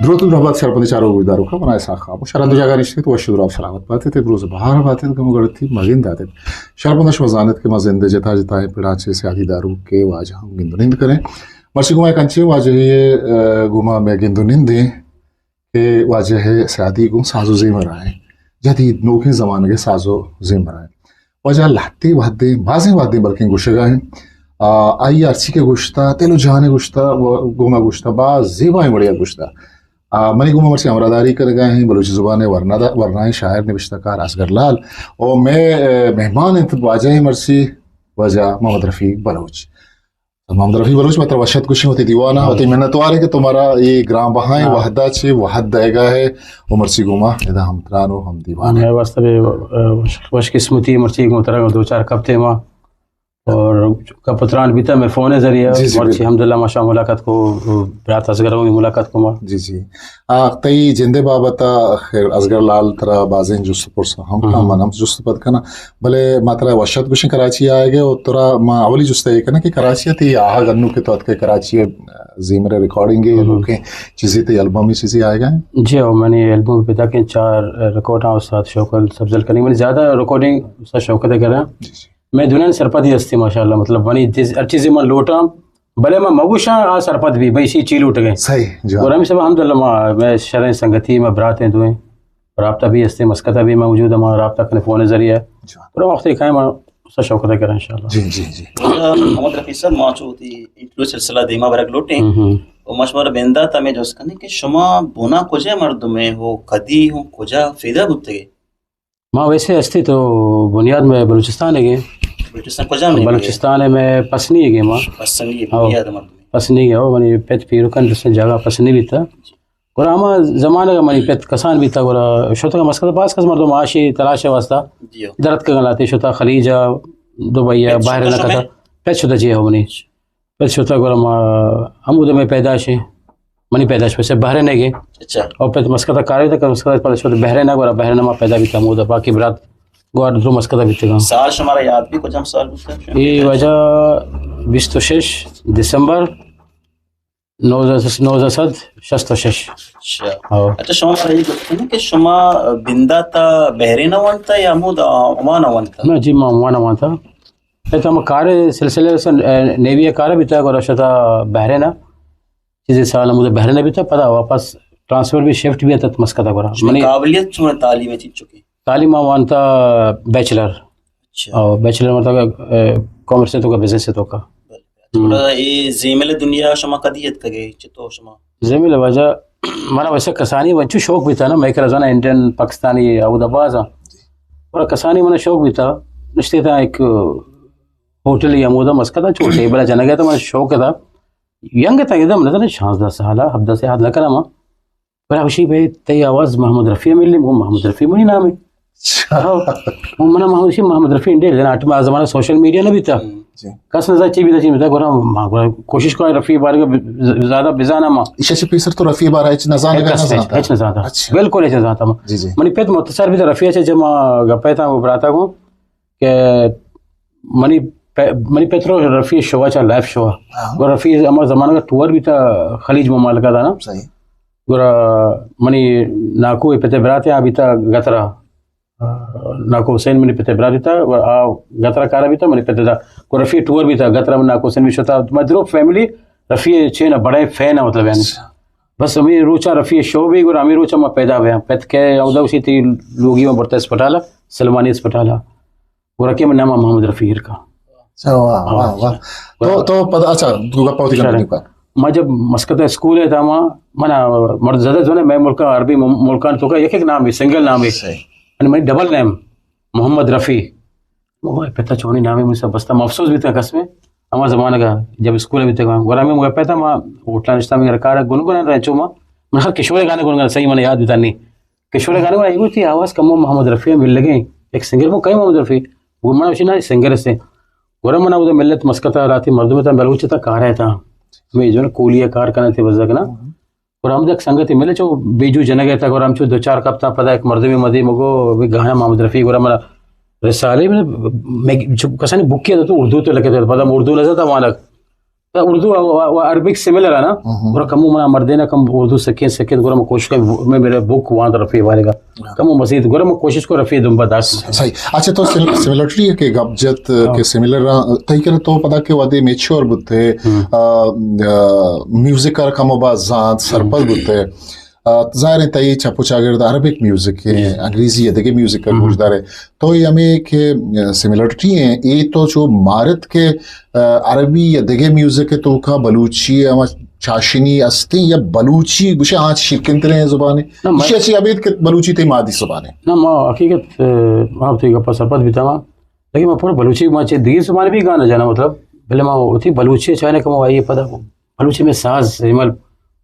دروت و درہبات شرپندیں چاروک و گوشداروکاں، من اسحاق خاموش، شرند جاگہ نشتگ ات، وش و دراہ سلامت بات ات، روز بہار بات ات، گم و گڑتی مگند دات ات۔ شرپنداں شما زانت کہ ما زند ء جتا جتائیں پڑاں چہ سیادی داروک ء واجہاں گند و نند کنیں۔ مرچی گوں ما یک انچیں واجہے ء گوں ما مئے گند و نندیں کہ واجہ ء سیادی گوں ساز و زیمر ء انت، جدید نوکیں زمانگ ء ساز و زیمر ء انت۔ واجہ لہتے وہدے، بازیں وہدے بلکیں گوشگ ء انت۔ آ، آئی ء ہرچی کہ گوشتہ، دل و جان ء گوشتہ، و گوں ما گوشتہ، باز زیبائیں وڑے ء گوشتہ۔ آ، منی گوں ما مرچی ہمراہداری کنگ ء انت بلوچی زبان ء ورنا دا-، ورنائیں شاعر نبشتہ کار اصغر لال۔ و مئے، اے، مہمان انت واجہ مرچی واجہ محمد رفیع بلوچ۔ محمد رفیع بلوچ، ما ترا وش اتک گوشیں وتی دیوان ء، وتی منتوار ایں کہ تو مارا اے گران بہائیں وہد ء چہ وہد دئیگا ئے و مرچی گوں ما ادا ہمتران و ہم دیوان ئے۔ مئے واستہ بے، وش، وش قسمتی مرچی گوں ترا دو چار کپتے ما اور گپ و تران بیتا مئے فون ء ذریعہ۔ جی، جی، مرچی الحمدللہ ما شما ملاقات کو، برات اصغر ء ملاقات کو ما۔ جی، جی۔ آ، تئی جند ء بابت ء خیر اصغر لال ترا بازیں جست و پرس ہم کن، من ہم جست پد کناں، بلے ما ترا وش اتک گوشیں کراچی ء آیگ ء و ترا ما اولی جست ء اے کناں کہ کراچی ء تئی آہگ انو کہ تو اتکئے کراچی ء زیمر ء ریکارڈنگ ء نوکیں چیزے تئی البم ء چیزے آیگ ء انت؟ جی ہو، منی البم پیداک انت چار ریکارڈاں استاد شوکت سبزل کنی، منی زیادہ ریکارڈنگ استاد شوکت ء کراں۔ جی، جی۔ مئے دنیا سرپدی ہستی ماشاءاللہ، مطلب منی جس، ہر چیزے من لوٹاں، بلے من مگوشاں آ سرپد بی، بھئی سی چی لوٹگے۔ صحیح، جواب۔ اور ہمیں سب الحمدللہ ما، مئے شریں سنگتی، مئے براتیں دوئیں، رابطہ بھی ہستے، مسقط بھی موجود ہما رابطہ کنے فون ذریعہ۔ جواب۔ اور وقت کائیں ما اس شوق ادا کریں انشاءاللہ۔ جی، جی، جی۔ واجہ محمد رفیع صاحب، ما چو وتی انٹرویو سلسلہ دیما برگ لوٹیں۔ ہم، ہم۔ و ما شمارا بندات ہمیں جست کنیں کہ شما بنا کجا مردمے ہو، کدی ہوں کجا پیدا بوتگے؟ ما ویسے ہستی تو بنیاد میں بلوچستان ء گے۔ بلوچستان کجا میں؟ بلوچستان ء میں پسنی ء گے ما۔ پسنی ء ہو۔ بنیاد مردم۔ پسنی ء گے ہو، منی پت پیرکن درستیں جاگہ پسنی بیتا۔ گڑا ہما زمانگ ء منی پت کسان بیتا، گڑا شتگ مسقط باز کس مردم معاشی تلاش ء واسطہ جی ہو۔ درت کگن لاتے شتا خلیج ء، دبئی ء، پت بحرین شتا ء کتا۔ شمے؟ پت شتا جی ہو منی۔ پت شتگ گڑا ما ہمود میں پیداش ہیں۔ منی پیداش پس بحرین ء گے۔ اچھا۔ اور پت مسقط کار بیتا کہ مسقط پد شت بحرین ء گڑا بحرین ء ما پیدا بیتا ہمود، باقی برات گوار درو مسقط بیتگاں۔ سال شمارا یاد بھی کجام سال بوتا؟ اے واجہ بیست و شش دسمبر نوزدہ، نوزدہ سد شست و شش۔ اچھا۔ ہاں۔ اچھا، شما مارا یہ گفتن کہ شما بندا تا بحرین ء وانتا یا ہمود عمان ء وانتا؟ نہ جی، ما عمان ء وانتا۔ پت ہم کار سلسلے سے، اے، نیوی ء کار بیتا، گڑا شتا بحرین ء۔ چیزے سال ہمود بحرین ء بیتا، پدا واپس ٹرانسفر بھی، شفٹ بھی اتت مسقط ء گڑا۔ شما منی قابلیت چون تعلیم ء چیز چکے؟ تعلیم ما وانتا بیچلر۔ اچھا۔ او بیچلر مطلب، اے، کامرس تو کا، بزنس تو کا۔ بلے۔ ہم۔ گڑا اے زیمل دنیا شما کدی اتکگے؟ چتو شما؟ زیمل واجہ منا ویسے کسانی ونچو شوق بیتا نا، مئے کرا زانا انڈین، پاکستانی، اودا بازا۔ اور کسانی منا شوق بیتا، نشتے تا ایک ہوٹل یا مودا مسقط چو ٹیبل جنگا تا، منا شوق تھا۔ ینگ تا ایک دم نظر شانزدہ سال، ہبدہ سے حد لکنا ما۔ پر خوشی بھائی تئی آواز محمد رفیع ملی، وہ محمد رفیع منی نام ہے۔ اچھا۔ ہاں، وہ منا محمد رفیع، محمد رفیع انڈے، لیکن آٹھ ما زمانہ سوشل میڈیا نہ بیتا۔ جی۔ کس نہ چی بیتا، چی بیتا، گورا ما گورا کوشش کو رفیع بارے ز-، زیادہ بزانا ما۔ ایشا چہ پیسر تو رفیع بارے ہچ نہ زانتا؟ ہچ نہ زانتا۔ اچھا۔ بالکل ہچ نہ زانتا ما۔ جی، جی۔ منی پت مختصر بیتا رفیع چہ جب ما گپے تا وہ براتا کو کہ منی پہ-، منی پترو رفیع شوا چا لائف شوا۔ ہاں۔ گورا رفیع ہما زمانہ کا ٹور بیتا خلیج ممالکا دانا۔ صحیح۔ گورا منی ناکو پتے براتے آ بیتا گترا۔ ناکو حسین منی پتے برات بیتا، و آ گترا کارا بیتا، منی پتے دا۔ کو رفیع ٹور بیتا، گترا من ناکو حسین بھی شتا۔ ما درو فیملی رفیع چین بڑے فین ہے، مطلب یعنی۔ اچھا۔ بس ہمیں روچا رفیع شو بھی، گڑا ہمیں روچا ما پیدا بیا۔ پت کے اودا اسی تی لوگی میں برتا اسپتالا، سلمانی اسپتالا۔ گڑا کے من نام محمد رفیع کا۔ اچھا، واہ، واہ، واہ۔ تو، تو پد-، اچھا، تو گپا ہوتی کرنے کا۔ ما جب مسقط اسکول ہے تھا ما، منا مرد زیادہ جو ہے، میں ملکا عربی مم-، ملکان تو کا ایک ایک نام ہے، سنگل نام ہے۔ صحیح۔ یعنی میں ڈبل نیم۔ محمد رفیع۔ وہ پتا چونی نامی مجھ سے بستا، میں افسوس بیتا قسم ہے۔ ہما زمانہ کا جب اسکول بیتا، گورا میں مگا پتا ما ہوٹل نشتا میں کار گنگنا رہے چو ما۔ من ہر کشور گانے گنگنا صحیح من یاد بیتا نہیں۔ کشور گانے گنگنا ایگو تھی آواز کمو محمد رفیع مل لگے۔ ایک سنگر کو کئی محمد رفیع؟ وہ منا وشی نا سنگر سے۔ گورا منا وہ ملت مسقط راتی مردم تا بلوچ تا کار ہے تا۔ میں جو نا کولی کار کرنا تھے بزا کنا۔ گڑا ہمدا یک سنگتے ملے چو بیجو جنگ ء تھا، گڑا ہمچو دو چار کپتاں، پدا یک مردمے مدے مگو، بے گانا محمد رفیع، گڑا منا رسالے میں، میں چو کسانی بکی ء تو اردو تو لکھے تھے، پدا اردو نہ زانتا وانگ۔ اردو و، و، و عربک سملر ہے نا۔ ہم۔ گڑا کمو منا مردین کم اردو سکین سکین، گڑا من کوشش کن، میں میرے بک وان رفیع والے کا۔ ہاں۔ کمو مزید، گڑا من کوشش کو رفیع دم با داس۔ صحیح۔ اچھا، تو سم-، سملرٹی کے گپ جت ہاں۔ کہ سملر تئی کرے تو پدا کہ وادے میچور بوتے، ہم۔ آ، آ، میوزک کر کمو با زانت سرپد بوتے۔ آ، ظاہر ہے تئی چپ و چاگرد عربک میوزک ہے، جی۔ انگریزی یا دگہ میوزک کا ہم۔ گوشدار ہے۔ تو یہ ہمیں کہ، آ، سملرٹی ہیں، یہ تو جو مارت کے، آ، عربی یا دگہ میوزک ہے تو کا بلوچی ہے، ہم چاشنی استیں یا بلوچی گوشے آج شیرکنتریں زبان ہے۔ نہ، میں اسی اچھی ابید کہ بلوچی تئی مادی زبان ہے۔ نہ، ما حقیقت، آ، ما تئی گپا سرپد بیتا ما۔ لیکن ما پورا بلوچی ما چے دگہ زبان بھی گانا جانا مطلب، بلے ما وتی بلوچی چاہنے کہ ما آئیے پدا بلوچی میں ساز، مطلب،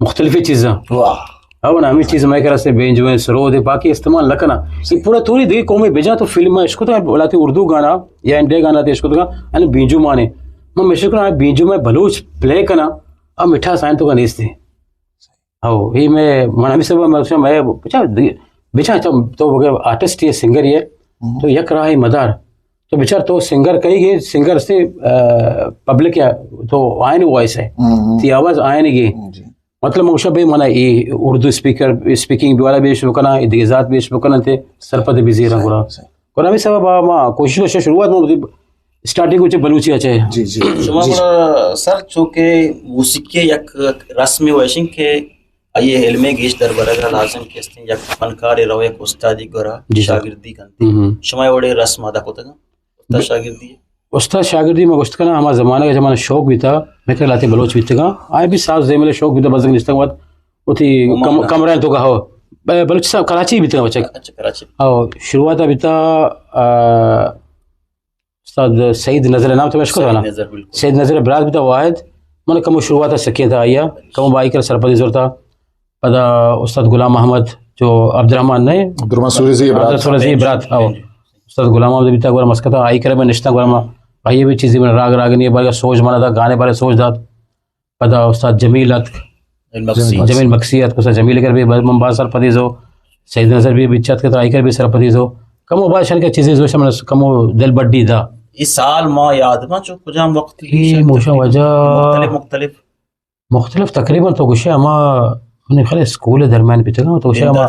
مختلف چیزاں۔ واہ۔ او نا، ہمیں چیز میں کرا سے بینجو ہیں، سرود ہیں، باقی استعمال نہ کرنا۔ یہ پورا توری دگہ قومیں بجا تو فلم میں اشکتا ہے، بولاتی اردو گانا یا انڈیا گانا تے اشکتا، ان بینجو مانے۔ میں مشکل ہے بینجو میں بلوچ پلے کرنا، اب مٹھا سائن تو کا نیستے۔ او، یہ میں، من ہمیں سب میں، میں بچا، بچا تو بغیر آرٹسٹ یہ سنگر یہ، ہم۔ تو یک راہ مدار۔ تو بچار تو سنگر کئی گے، سنگر سے، آ، پبلک یا تو آئین وائس ہے۔ ہم، ہم۔ تی آواز آئین گے۔ جی۔ مطلب، موشا بے منا ای اردو اسپیکر، اسپیکنگ والا بیش بکنا، ای دیگه ذات بیش بکنا تے سرپد بزیرا صحیح، گڑا۔ صحیح۔ گڑا ہمیں سبب ما کوشش کو شروعات میں اسٹارٹنگ کو چے بلوچی اچھے۔ جی، جی۔ شما جی۔ گڑا سر چونکہ موسیقی یک رسمی ویشن کہ آئی ء علم ء گیش دربرگ ء لازم کہ استیں یک فنکارے رو یک استادی گورا جی سر۔ شاگردی کنت۔ ہم ہم۔ شما اے وڑیں رسم ادا کتگ؟ استاد شاگردی؟ استاد شاگردی ما گوشت کناں، ہما زمانگ ء چہ من شوق بیتا، میں کہ لاتے بلوچ بیتگاں، آئے بھی ساز زیمل شوق بیتا، بزگ نشتگ وت وتی عمان کم-، ء۔ کمرہ تو کا ہو۔ ب-، بلوچستان کراچی بیتگاں بچک۔ اچھا، کراچی۔ او، شروعات بیتا، آ، استاد سعید نذر نام تو اشکو سعید نا؟ نذر، بالکل۔ سعید نذر برات بیتا واحد، من کمو شروعات سکے تھا آیا، کمو بائی کر سرپدی زورتا۔ پدا استاد غلام محمد جو عبدالرحمن نے؟ عبدالرحمن سوریزی برات۔ عبدالرحمن سوریزی برات، او۔ جی، جی۔ استاد غلام محمد بیتا گورا مسکتا، آئی کر میں نشتا گورا ما، آئی بھی چیزی میں راگ راگنی بارے سوچ منا دا، گانے بارے سوچ دات۔ پدا استاد جمیل اتک۔ جمیل مکسی۔ جمیل مکسی اتک، استاد جمیل کر بھی من باز سرپدی زو، سعید نذر بھی بچت کے ترائی کر بھی سرپدی زو۔ کمو باشن کے چیزیں زو شمن کمو دل بڈی دا۔ ای سال ما یاد ما چو کجام وقت ای موشن وجہ مختلف، مختلف۔ مختلف تقریباً تو گوشے ہما منی خیال اسکول درمیان بیتگا تو گوشے ہما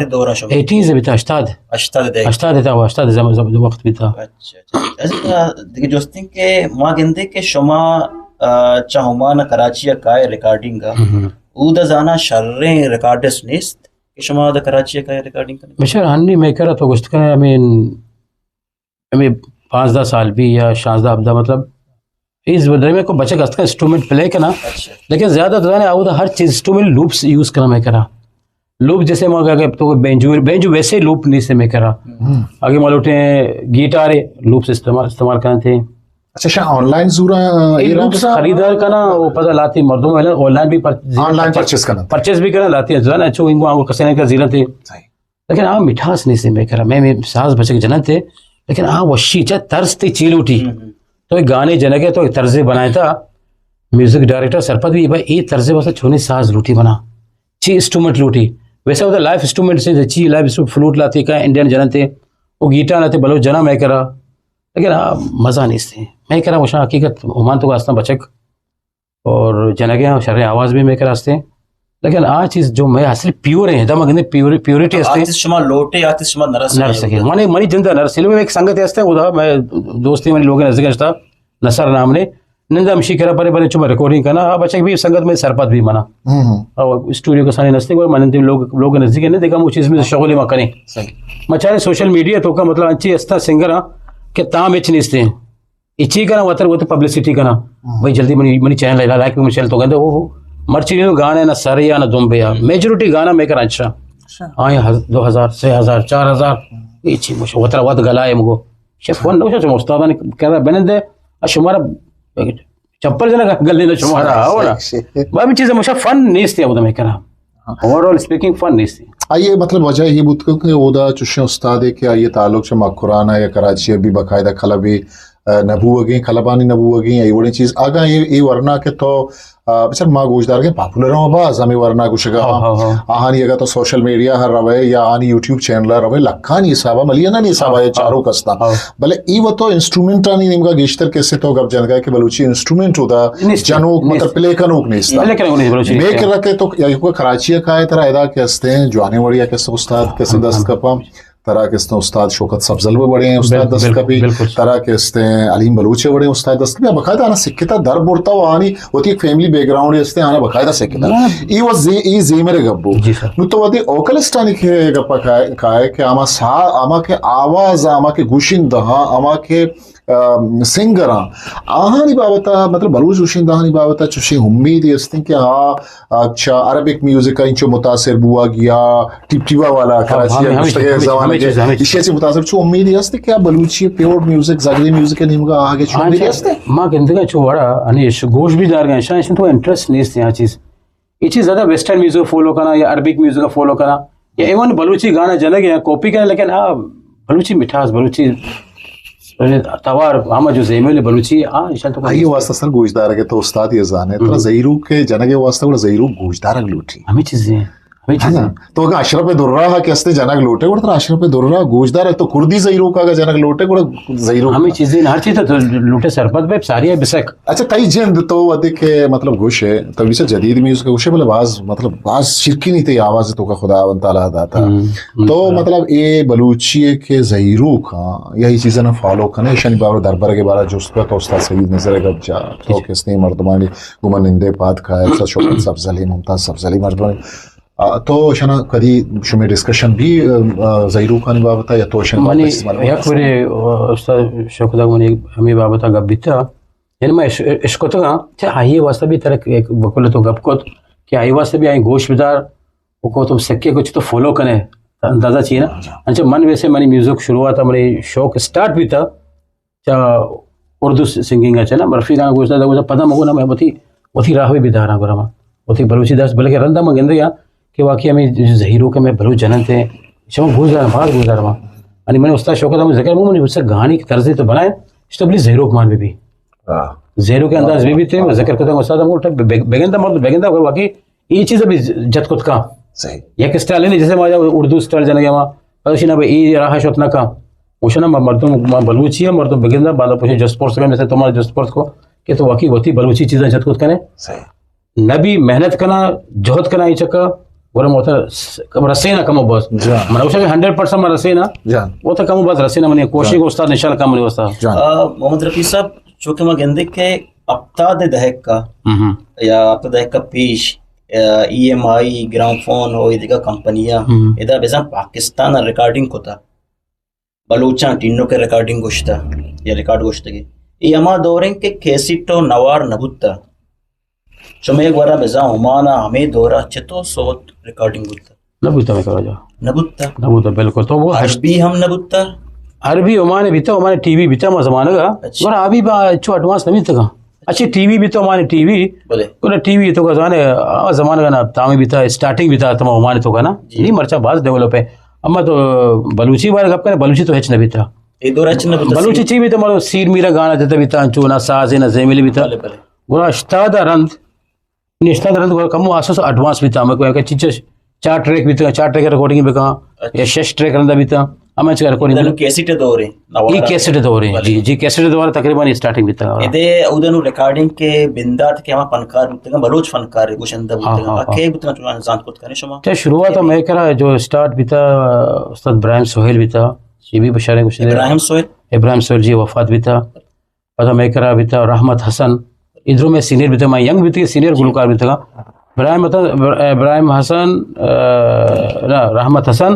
ایٹیز بیتا، ہشتاد۔ ہشتاد دے۔ ہشتاد تا، ہشتاد زم-، زم-، وقت بیتا۔ اچھا، اچھا۔ اچھا، دیگه جستیں کہ ما گندے کہ شما، آ، چہ عمان کراچی ء کائے ریکارڈنگ ء، ہم ہم۔ اود ء زانا شریں ریکارڈسٹ نیست کہ شما اود ء کراچی ء کائے ریکارڈنگ کنگ؟ بشر ہنی میکر ء تو گوشت کنے، آئی مین، ہمیں پانزدہ سال بھی یا شانزدہ ہبدہ، مطلب، اس درمیان کو بچک است کا انسٹرومنٹ پلے کرنا، اچھا۔ لیکن زیادہ تو زانے اود ء ہر چیز انسٹرومنٹ لوپس یوز کرنا میکر ء۔ لوپ جیسے ما اگر تو بینجو، بینجو ویسے لوپ نہیں سے میکر ء۔ ہم۔ اگر مان لوٹے گیٹار ہے، لوپس استعمال، استعمال کرتے ہیں۔ اچھا، شاہ آن لائن زورا، اے اے لوپس راہ خریدار کا نا، وہ پتہ لاتی مردم ہے نا، آن لائن بھی پر-، آن لائن پرچیز، پرچیز کرنا۔ پرچیز بھی کرنا لاتی ہے، جو ہے نا، چو انگو آنگو کسے نے کا زیرن تھے۔ صحیح۔ لیکن آ مٹھاس نہیں سے میکر ء۔ میں، میں ساز بچک جنت ہے، لیکن آ وشی چا طرز تے چیلوٹی۔ ہم، ہم۔ تو ایک گانے جنگ ہے، تو ایک طرزے بنائے تھا، میوزک ڈائریکٹر سرپد بھی بھائی، اے طرزے واسطے چھونے ساز لوٹی بنا۔ چی انسٹرومنٹ لوٹی۔ ویسے ہوتا لائف انسٹرومنٹ سے چی لائف انسٹرومنٹ فلوٹ لاتے کا انڈین جنتے، وہ گیٹار لاتے بلوچ جنا میں کرا۔ لیکن آ مزہ نہیں سے۔ میں کرا مشا حقیقت عمان تو کا استاں بچک اور جنگے ہیں شریں آواز بھی میں کرا استے۔ لیکن آ چیز جو میں اصل پیور ہیں، دم اگنے پیور-، پیورٹی استے۔ آتش شما لوٹے، آتش شما نرس نرس سکے۔ منی، منی جندہ نرس۔ میں ایک سنگت استے، خدا میں دوستی منی لوگ نزدیک استا، نصر نام نے۔ نندا ہمشی کرا بنے بنے چو میں ریکارڈنگ کنا، آ بچک بھی سنگت میں سرپد بھی منا۔ ہم ہم۔ اور اسٹوڈیو کسانی نزدیک، اور من لوگ، لوگ نزدیک نے دیکھا، وہ چیز میں شغل ما کریں۔ صحیح۔ مچارے سوشل میڈیا تو کا مطلب اچھی استا سنگر ہاں کہ تام اچ نیستے ہیں۔ اچھی کنا وتر وت پبلسٹی کنا۔ ہم۔ بھائی جلدی منی، منی چینل ہے، لائک بھی منی چینل تو گندے وہ، وہ۔ مرچی نہیں گانے نہ سر یا نہ دم بیا۔ ہم۔ میجورٹی گانا میں کرا اچھا۔ اچھا۔ آئے ہز-، دو ہزار، سے ہزار، چار ہزار۔ ہم۔ اچھی مش-، وتر وت گلائے مگو۔ شف فون نوشا چم استادان کرا بنندے، ا شمارا چپل جنگ گلے نہ شمارا، صحیح، ہو نا؟ صحیح، صحیح۔ بابی چیز مشا فن نیست ہے، وہ میں کرا۔ ہاں۔ اوور آل اسپیکنگ فن نیست ہے۔ آئیے مطلب وجہ یہ بوت کہ اودا چشیں استادے کہ آئیے تعلق چہ مکران یا کراچی بھی باقاعدہ کلبی، آ، نبوگیں، کلبانی نبوگیں، اے وڑیں چیز۔ اگاں اے، اے ورنا کہ تو آ، بچار ما گوشدارگیں پاپولر ہم باز ہمیں ورنا گوشگا ہاں، ہم۔ ہاں، ہاں۔ آہانی اگا تو سوشل میڈیا ہر روے یا آہانی یوٹیوب چینل روے لکھانی حسابا، ملینانی حسابا ہاں، یہ چاروک ہستا۔ ہاں۔ بلے ای و تو انسٹرومنٹ آنی نیمگا گیشتر کسے تو گپ جنگا کہ بلوچی انسٹرومنٹ ہودا نیست، جنوک نیست۔ مطلب پلے کنوک نیست۔ پلے کنوک نیست، بلوچی پلے نیست۔ کرا کہ تو یا کوئی کراچی کا ہے ترا ادا کہ ہستے ہیں، جوانی وڑیا کسے استاد کسے ہاں، دست ہاں۔ کپا۔ ترا کہ استیں استاد شوکت سبزل بہ وڑیں استاد بل-، دست بل-، کپی، بالکل۔ ترا کہ استیں علیم بلوچ وڑیں استاد دست کپی، باقاعدہ آنا سکتا در برتا و آنی وتی ایک فیملی بیک گراؤنڈ استیں، آنا باقاعدہ سکتا۔ نہ۔ ای و زی-، ای زیمر گپو۔ جی سر۔ نو تو وتی ووکلسٹانی کہ گپا کائے، کائے کہ آما سا-، آما کہ آواز، آما کہ گوشندہ، آما کہ، آ، سنگر، آہانی بابتا، مطلب بلوچ گوشندہانی بابتا چوشیں امیدے استیں کہ آ، اچھا، عربک میوزک انچو متاثر بوگ یا ٹیپ ٹیوا والا ہاں، کراچی ہمیں، ہمیں، گوشتگیں ہمیں، زمانے ہمیں کے چیز، ہمیں چیز۔ ایشی چی متاثر چو امیدی ہست کہ بلوچی پیور میوزک، زگری میوزک نیمگا آگے چو ہاں، امیدی اچھا، ہست؟ ما گندگا چو وڑا، یعنی اش گوش بھی دارگا، شاید تو انٹرسٹ نیست یہاں چیز۔ یہ چیز زیادہ ویسٹرن میوزک فالو کرنا یا عربک میوزک فالو کرنا یا ایون بلوچی گانا جنگ یا کاپی کرنا، لیکن آ بلوچی مٹھاس، بلوچی توار، ہما جو زیمل بلوچی، آ، ایشان تو آئی واسطہ سر گوشدار کہ تو استاد یہ زانے، ترا ہم۔ زہیروک کے جنگ واسطہ گڑا زہیروک گوشدارگ لوٹی۔ ہمیں چیزیں ہیں، ہمیں ہے چیزیں نا؟ ہیں۔ تو اگر اشرف درا کہ استے جنگ لوٹے، گڑا ترا اشرف درا گوشدار ہے، تو کردی زہیروک کا جنگ لوٹے، گڑا زہیروک ہمیں کا۔ چیزیں ہیں، ہر چیز تو لوٹے سرپد بے، ساری ہے بسک۔ اچھا، تئی جند تو وتی کہ مطلب گوشے، تبھی سے جدید میوزک گوشے، بلے باز مطلب باز شرکینی تئی آواز تو کا خداوند تعالی داتا۔ ہم، ہم، تو ہم۔ مطلب اے بلوچی ہے کہ زہیروک ہاں، یا یہ چیزیں نہ فالو کنے، شنی بابا دربر کے بارا جست کا تو استاد سعید نظر گپ جا، تو جی۔ کس نے مردمانی گمان نندے پاد کا ہے، سر شوکت سبزلی، ممتاز سبزلی مردمانی۔ آ، تو شنا کدی شمی ڈسکشن بھی، آ، آ، زہیروکانی بابتا یا تو شنی منی بابت استعمال یک بابت؟ بری، آ، استاد شوکت منی ہمیں بابتا گپ بیتا، یعنی ما اش-، اشکتگاں، چہ آئی واسطہ بھی ترک ایک بکل تو گپ کت کہ آئی واسطہ بھی آئی گوش بدار، و کو تم سکے کو چہ تو فالو کنے، اندازہ چی نا؟ ہاں، ہاں۔ انچہ من ویسے منی میوزک شروعات، منی شوق اسٹارٹ بیتا چہ اردو س-، سنگنگ چہ نا، مرفی گانا گوشتا، گوشتا پدا مگو نا میں وتی، وتی راہ بھی داراں گرا ما۔ وتی بلوچی داس، بلکہ رندا من گندے یا کہ واقعی ہمیں زہیروک میں بلوچ جنن تے، شما گوشدار، باز گوشدار ما۔ یعنی من استاد شوکت ہم ذکر مو، منی اس گانے کی طرز تو بنائے، اس تو بلی زہیروک مان بھی بھی۔ ہاں۔ زہیروک انداز بھی بھی تے، ذکر کرتا استاد ہم کو بگ-، بگندہ مرد، بگندہ واقعی یہ چیز بھی جت کت کا۔ صحیح۔ یک اسٹائل نہیں، جیسے ما اردو اسٹائل جنگے ما، پتہ شنا بھئی، ای راہ شوت نہ کا۔ اوشنا ما مردم، ما بلوچی ہے، مردم بگندہ، بعد پوچھے جست پرس کا، مثل تمہارا جست پرس کو، کہ تو واقعی وتی بلوچی چیزاں جت کت کنے۔ صحیح۔ نبی محنت کنا، جہد کنا، ای چکا، گورا موتا س-، کم رسے نا کم و بس۔ جان۔ من اوشا کہ ہنڈریڈ پرسنٹ من رسے نا۔ جان۔ وہ تو کم و بس رسے نا، منی کوشش جان۔ کو استاد نشان کم منی استاد۔ جان۔ آ، محمد رفیع صاحب، چونکہ ما گندے کہ ہفتاد دہک کا، ہم ہم۔ یا ہفتاد دہک کا پیش، آ، ای ایم آئی، گرام فون و ای دیگہ کمپنیاں، ہم۔ ادا بزاں پاکستان ریکارڈنگ کتا۔ بلوچاں ٹینوک ء ریکارڈنگ گوشتہ یا ریکارڈ گوشتگی۔ اے ہما دور انت کہ کیسٹ و نوار نہ بوتہ۔ شمئے گورا بزاں عمان ء ہمے دور ء چتو سوت ریکارڈنگ بوتہ؟ نہ بوتہ مئے کرا جا۔ نہ بوتہ؟ نہ بوتہ، بالکل۔ تو وہ ہشت عربی ہم نہ بوتہ؟ عربی عمان ء بیتہ، عمان ٹی وی بیتہ ہما زمانگ ء۔ اچھا۔ گڑا ابھی با چو ایڈوانس نہ بیتگاں۔ اچھا، ٹی وی بیتہ، عمان ٹی وی۔ بلے۔ گڑا ٹی وی تو کا زانے، آ زمانگ ء نا تامی بیتہ، اسٹارٹنگ بیتہ تما عمان تو کا نا۔ جی۔ نی مرچا باز ڈیولپ ہے۔ اما تو بلوچی بارے گپ کرے، بلوچی تو ہچ نہ بیتا۔ اے دور ہچ نہ بیتا، بلوچی سی۔ چی بیتا، مارو سیر میرا گانا جتا بیتا، انچو نہ ساز ہے، نہ زیملی بیتا۔ بلے، بلے۔ گڑا ہشتاد رند، نی ہشتاد رند گڑا کمو آسو سے ایڈوانس بیتا، ہمیں کوئی کہ چیز چار ٹریک بیتا، چار ٹریک ریکارڈنگ بکا، اچھا۔ یا شش ٹریک رندا بیتا، ہمیں چکا ریکارڈنگ ادا نو بیتا۔ کیسٹ دور ہے، نوارا۔ ای کیسٹ دور ہے، بلے۔ جی، جی، کیسٹ دور تقریباً اسٹارٹنگ بیتا۔ ادے اودنو ریکارڈنگ کے بندات کے ہما فنکار بوتگا، بلوچ فنکار گوشندہ ہاں، بوتگا، ہاں، آ ہاں۔ کے بوتگا چون زانت کت کنے شما؟ چہ شروعات ء مئے کرا جو اسٹارٹ بیتا، استاد ابراہیم سہیل بیتا، چی بھی بشاریں گوشتے۔ ابراہیم سہیل؟ ابراہیم سہیل جی وفات بیتا۔ پدا مئے کرا بیتا رحمت حسن، ادرو میں سینئر بیتا، میں ینگ بیتا، سینئر گلوکار بیتا۔ ابراہیم حسن، ابراہیم حسن، آ، نہ، رحمت حسن،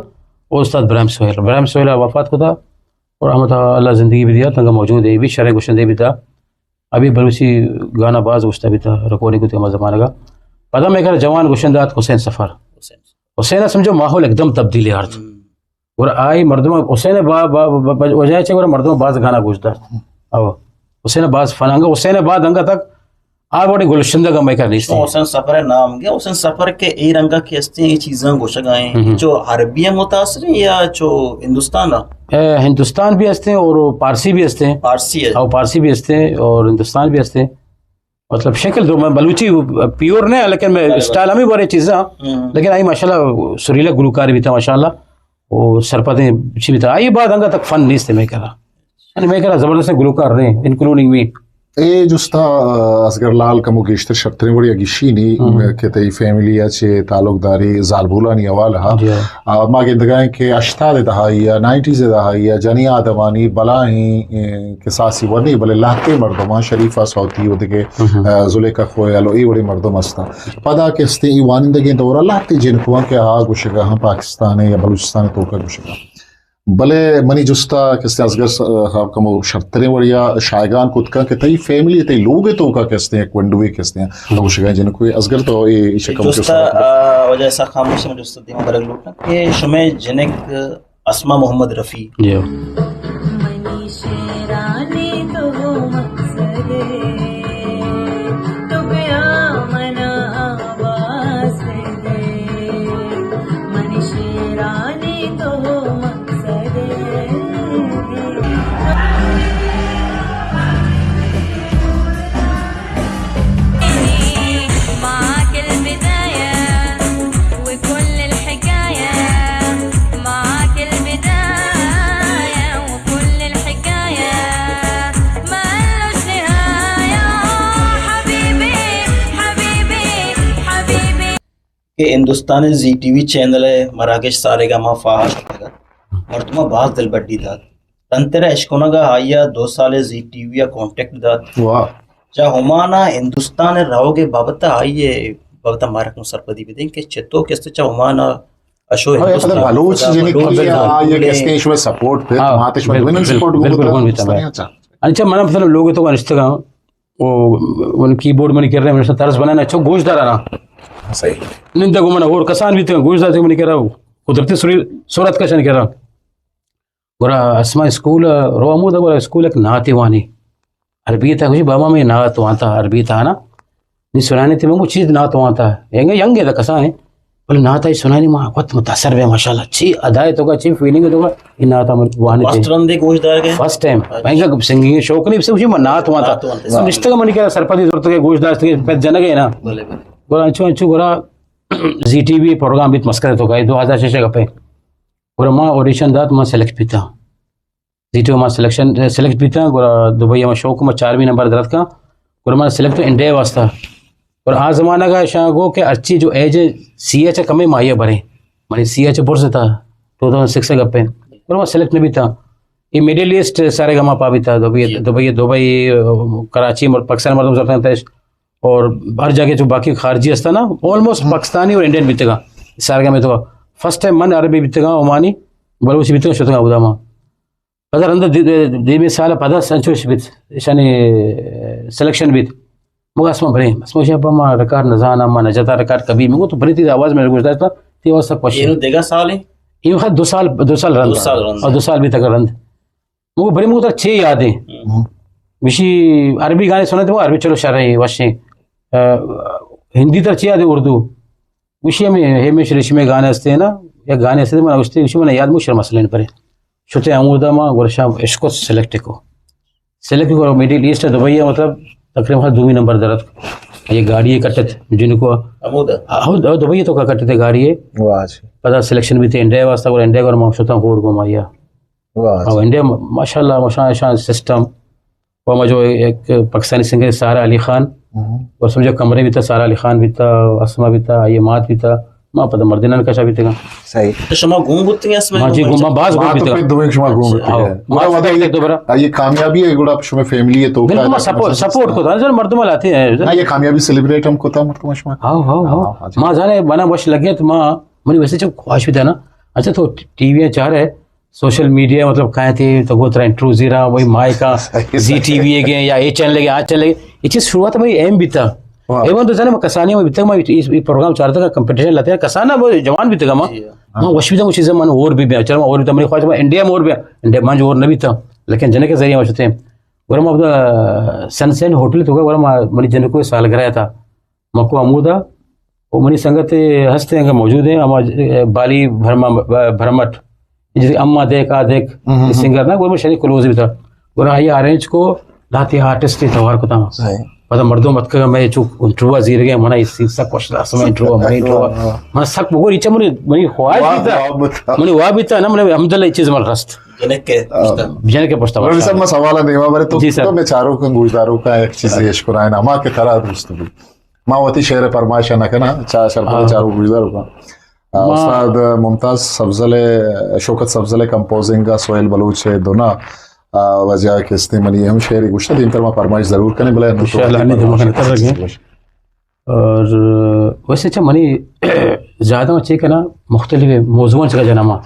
او استاد ابراہیم سہیل۔ ابراہیم سہیل وفات کتا، اور رحمت اللہ زندگی بھی دیا، تنگا موجود ہے، بھی شرح گوشندے بیتا۔ ابھی بلوچی گانا باز گوشتا بیتا، ریکارڈنگ کتے ہما زمانگا۔ پدا مئے کرا جوان گوشندہ آت حسین سفر۔ حسین۔ حسین سمجھو ماحول ایک دم تبدیلی آرت۔ ہم۔ اور آئی مردم حسین با، با، با، با، وجہ چے اور مردم باز گانا گوش دار۔ او حسین باز فنانگا، حسین بعد انگا تک آ بڑے گلشندہ کا مئے کر نیست۔ حسین سفر نام گیا، حسین سفر کے اے رنگا کے استے اے چیزاں گوشگا ہیں۔ ہم۔ جو عربی متاثر ہیں یا جو ہندوستان؟ اے، ہندوستان بھی ہستے ہیں اور پارسی بھی ہستے ہیں۔ پارسی ہے۔ او پارسی بھی ہستے ہیں اور ہندوستان بھی ہستے ہیں۔ مطلب شکل تو من بلوچی پیور نہ، لیکن میں اسٹائل ہمیں بارے چیزاں، لیکن آئی ماشاءاللہ سریلا گلوکار بیتا ماشاءاللہ، او سرپدیں چی بیتا، آئی بعد انگا تک فن نیست میں کرا، یعنی میں کرا زبردست گلوکار رہے، انکلوڈنگ می۔ اے جستا، آ، اصغر لال کمو گیشتر شرتریں وڑی گشی نی کہ تئی فیملی ء چے تعلق داری زالبولانی حوالہ ء۔ جی۔ آ، ما گندگائیں کہ ہشتاد دہائی ء، نائنٹیز دہائی ء جنی آدمانی بلاہیں، اے، کساسی ورنی، بلے لہتے مردماں شریفہ سوتی و دگہ، آ، زلیخا خویل و اے وڑیں مردم ہستاں۔ پدا کہ استیں ای وانندگیں دورا لہتے جنکواں کہ آ گوشگا ہم پاکستان یا بلوچستان توکا گوشگا۔ بلے منی جستا کہ استیں اصغر صاحب کمو شرتریں وڑیا شایگان کت کن کہ تئی فیملی، تئی لوگ توکا کہ استیں یک ونڈوے کہ استیں۔ تو گوشگا جنکو اصغر تو اے، اے شکم جستا، آ، وجہ ایسا خاموش میں جستا دیما برگ لوٹنا کہ شمے جنک اسما محمد رفیع۔ جی۔ منی شعرانی تو مقصد ئے، تو بیا منا آواز دے۔ منی شعرانی تو مقصد ئے۔ کہ ہندوستان زی ٹی وی چینل ء مراگش سارے گاما فاہا شتگ ات۔ مردماں باز دلبڈی دات۔ تنتر ء اشکنگ ء آئی ء دو سال زی ٹی وی ء کانٹیکٹ دات۔ واہ۔ چہ عمان ء ہندوستان ء روگ ء بابت ء آئی ء بابت ء مارا کم سرپدی بدیں کہ چتو کست چہ عمان ء اشو ہاں، یہ ہندوستان پتہ بلوچ پدا جنی بلوچ کی آ، یہ پورے کس کے شما سپورٹ پہ، ہاں، تمہارے شما بالکل، دوین بالکل، سپورٹ بالکل، بالکل، بالکل، بالکل۔ اچھا، اچھا، من مثلاً لوگ تو انشتگاں، او، من کیبورڈ منی کرا، من طرز بنانا، اچھا، گوش دارا نا۔ صحیح۔ نندگ من اور کسان بیتگاں، گوش دارتے منی کرا، قدرتی سری-، صورت کشن کرا۔ گڑا اسما اسکول رو ہمود، گڑا اسکول یک ناتے وانی۔ عربی تا گوشی، بابا میں نات وانتا عربی تا نا۔ نی سنانی تے من گو چیز نات وانتا۔ ینگے، ینگے دا کسانے۔ بلے نات آئی سنانی ما وت متاثر بے ماشاءاللہ۔ چی ادائے تو کا، چی فیلنگ تو کا، یہ نات ہم وانے تے۔ فرسٹ رندے گوش دار گئے؟ First time. اچھا۔ میں کہ سنگنگ شوق نہیں، سے گوشی ما نات وانتا۔ نات وانتا۔ سو نشتگا منی کرا سرپدی زورت کے گوش داشت کے پت جنگے نا۔ بلے، بلے۔ گڑا انچو، انچو گڑا زی ٹی وی پروگرام بیت مسکرے تو کا، دو ہزار شش گپے۔ گڑا ما آڈیشن دات، ما سلیکٹ بیتا۔ زی ٹی وی ما سلیکشن، سلیکٹ بیتا، گڑا دبئی ما شوق ما چارمی نمبر درت کا، گڑا ما سلیکٹ تو انڈیا واسطہ۔ اور آ زمانہ کا شاہ گو کہ ہرچی جو ایج سی ایچ کمے ماہیہ برے، منی سی ایچ برز تا، ٹو تھاؤزنڈ سکس گپے، گڑا ما سلیکٹ نہ بیتا۔ یہ مڈل ایسٹ سارے گما پا بیتا، دبئی، جی۔ دبئی، دبئی، کراچی، مر-، پاکستان مردم زرتن تش، اور ہر جگہ جو باقی خارجی ہستا نا، آلموسٹ پاکستانی اور انڈین بیتگا، سارے گما تو۔ فرسٹ ٹائم من عربی بیتگا، عمانی، بلوچی بیتگا، شتگا بودا ما۔ پدا رند دی-، دی-، دیمی سال پدا سنچوش بیت، ایشانی سلیکشن بیت۔ مگا اسما بریں، اسما شاہ پا ما ریکارڈ نزانا، ما نجتا ریکارڈ کبھی، مگو تو بریں تی آواز میں گوش داشتا، تی آواز سک پشی۔ اینو دیگا سال ہے؟ اینو خیر دو سال، دو سال رند۔ دو سال رند۔ اور دو سال بیتا رند۔ مگو بریں مگو تک چھ یاد ہیں۔ ہم۔ وشی عربی گانے سنتے مگو عربی چلو شرعی وشیں۔ آ، ہندی تر چھ یاد ہیں اردو۔ گوشی ہمیں ہیمش ریشمی گانے ہستے نا، یا گانے ہستے من گوشتے، گوشی من یاد مو شر مسئلہ پر۔ شتے ہمودا ما گورشا عشق سلیکٹ کو۔ سلیکٹ کو مڈل ایسٹ دبئی ہے، مطلب تقریباً دومی نمبر درت۔ یہ گاڑی ہے کٹت جن کو۔ ہمودا؟ ہاں، ہو، ہو، دبئی تو کا کٹتے گاڑی ہے۔ واہ جی۔ پدا سلیکشن بیتے انڈیا واسطہ، اور انڈیا کو ما شتا ہور کو مایا۔ واہ جی۔ اور انڈیا ماشاءاللہ، ماشاءاللہ سسٹم۔ و ہما جو ایک پاکستانی سنگر سارا علی خان، ہم۔ و سمجھو کمرے بیتا، سارا علی خان بیتا، اسما بیتا، آئی مات بیتا، ما پدا مردینان کشا بیتگا۔ صحیح۔ تو شما گون بوتگے اسما؟ ما جی گون، ما باز گون ما تو بیتگا۔ پہ دوئیں شما گون بیتگے۔ ہاں۔ گڑا ما ودا ایک دوبارہ۔ آئی کامیابی ہے، گڑا شما فیملی ہے تو بالکل، ما سپورٹ، سپورٹ کو تھا، مردم لاتے ہیں۔ ہاں، یہ کامیابی سیلیبریٹ ہم کو تھا مردم شما۔ ہاں، ہاں، ہاں۔ ہاں، ہاں جی۔ ما جانے بنا وش لگے تو ما، منی ویسے جو خواہش بیتا نا، اچھا تو ٹی وی چار ہے، سوشل میڈیا مطلب کہاں تھے تو گو ترا انٹرویو زیرا وہی مائے کا زی ٹی وی گئے یا اے چینل گئے، آ چینل گئے۔ یہ چیز شروعات میں ایم بیتا۔ واہ۔ ایون تو جانے ما کسانی میں بیتا، ما اس، اس پروگرام چارتا کا کمپٹیشن لاتے ہیں، کسانا وہ جوان بیتا ما۔ جی ہاں۔ ما وش بیتا، وہ چیزیں من اور بھی بیا، چلو اور بھی تو منی خواہش ما انڈیا میں اور بیا، انڈیا من جو اور نہ بیتا، لیکن جنے کے ذریعے وشتے ہیں۔ گورا ما سن سین ہوٹل تو گورا ما منی جنکو سالگرہ تھا۔ مکو ہمودا، و منی سنگت ہستے انگا موجود ہیں، ہما بالی بھرما-، بھرمٹ، جیسے اما دیکھ، آ دیکھ، ہم، ہم، یہ ہم۔ سنگر نا، گڑا من شری کلوز بیتا۔ گڑا آئی ارینج کو لاتی آرٹسٹ توار کتا۔ صحیح۔ پدا مردم اتکگ، مئے چو انٹرویو زیرگے، منا اے سین سک وش داشت، مئے انٹرویو، مئے انٹرویو۔ ہاں۔ من سک بگور، ایچا منی، منی خواہش واہ، بیتا۔ واہ، بتا۔ منی واہ بیتا نا، من الحمدللہ اے چیز من رست۔ جنک کے پشتا۔ جنک کے پشتا، ماشاءاللہ۔ سب میں سوال نہیں، ہمارے تو، جی سر۔ تو میں چاروکاں گوشداروکاں ایک چیز ایش کرائے نا، ما کہ ترا دوست بھی۔ ما وتی شعر پرمائش نہ کناں، چا شر پدا ہاں۔ چاروک گوشداروکاں۔ آ، ما استاد ممتاز سبزل ءِ، شوکت سبزل ءِ کمپوزنگ ءَ سہیل بلوچ ءِ دنا، آ، وجہ کہ استے منی ہم شعرے گوشتہ، دیمتر ما پرمائش ضرور کنیں، بلے انشاءاللہ، نی دماغ ءَ تر رکھیں۔ اور ویسے چہ منی زیادہ چے کنا مختلف موضوعاں چہ جنما۔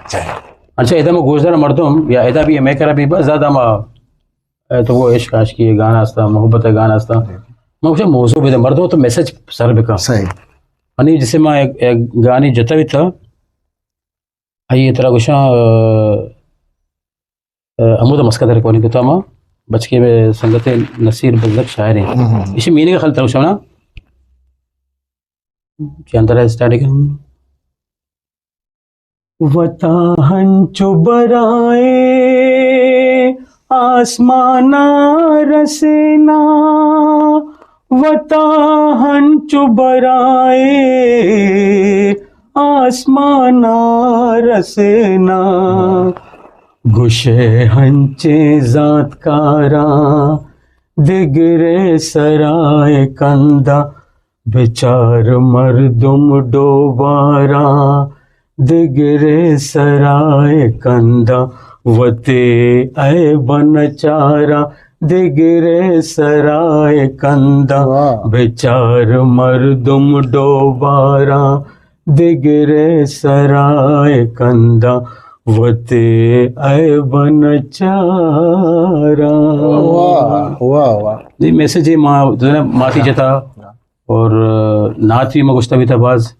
انچہ ادا ما گوشدار مردم یا ادا بھی مئے کرا بھی بس زیادہ ما اے تو وہ عشق عاشقی گانا استا، محبت گانا استا۔ جی۔ من گوشاں موضوع بدے، مردم تو میسج سر بکن۔ صحیح۔ منی جسے ما ایک، ایک گانی جتا بھی تھا، آئیے ترا گوشاں، آ، آ، ہمود مسکت ریکارڈنگ کتا ما، بچکے میں سنگت نصیر بزگ شاعر ہیں۔ ہم، ہم۔ اسی میننگ خل ترا گوشاں نا، کہ اندر اسٹارٹ کن۔ وتا ہنچو برائے آسمانا رسینا، وتا ہنچو برائے آسمانا رسینا، گشے ہنچیں زانتکاراں دگرے سرائے کنداں، بچار مردم ڈوباراں دگرے سرائے کنداں، وتے عیب نچاراں دگرے سرائے کنداں۔ واہ۔ بچار مردم ڈوباراں دگرے سرائے کنداں، وتے عیب نچاراں۔ واہ، واہ، واہ۔ یہ میسج ہے ما، ماتی جتا۔ اور، آ، نعت بھی ما گوشتا بیتا باز۔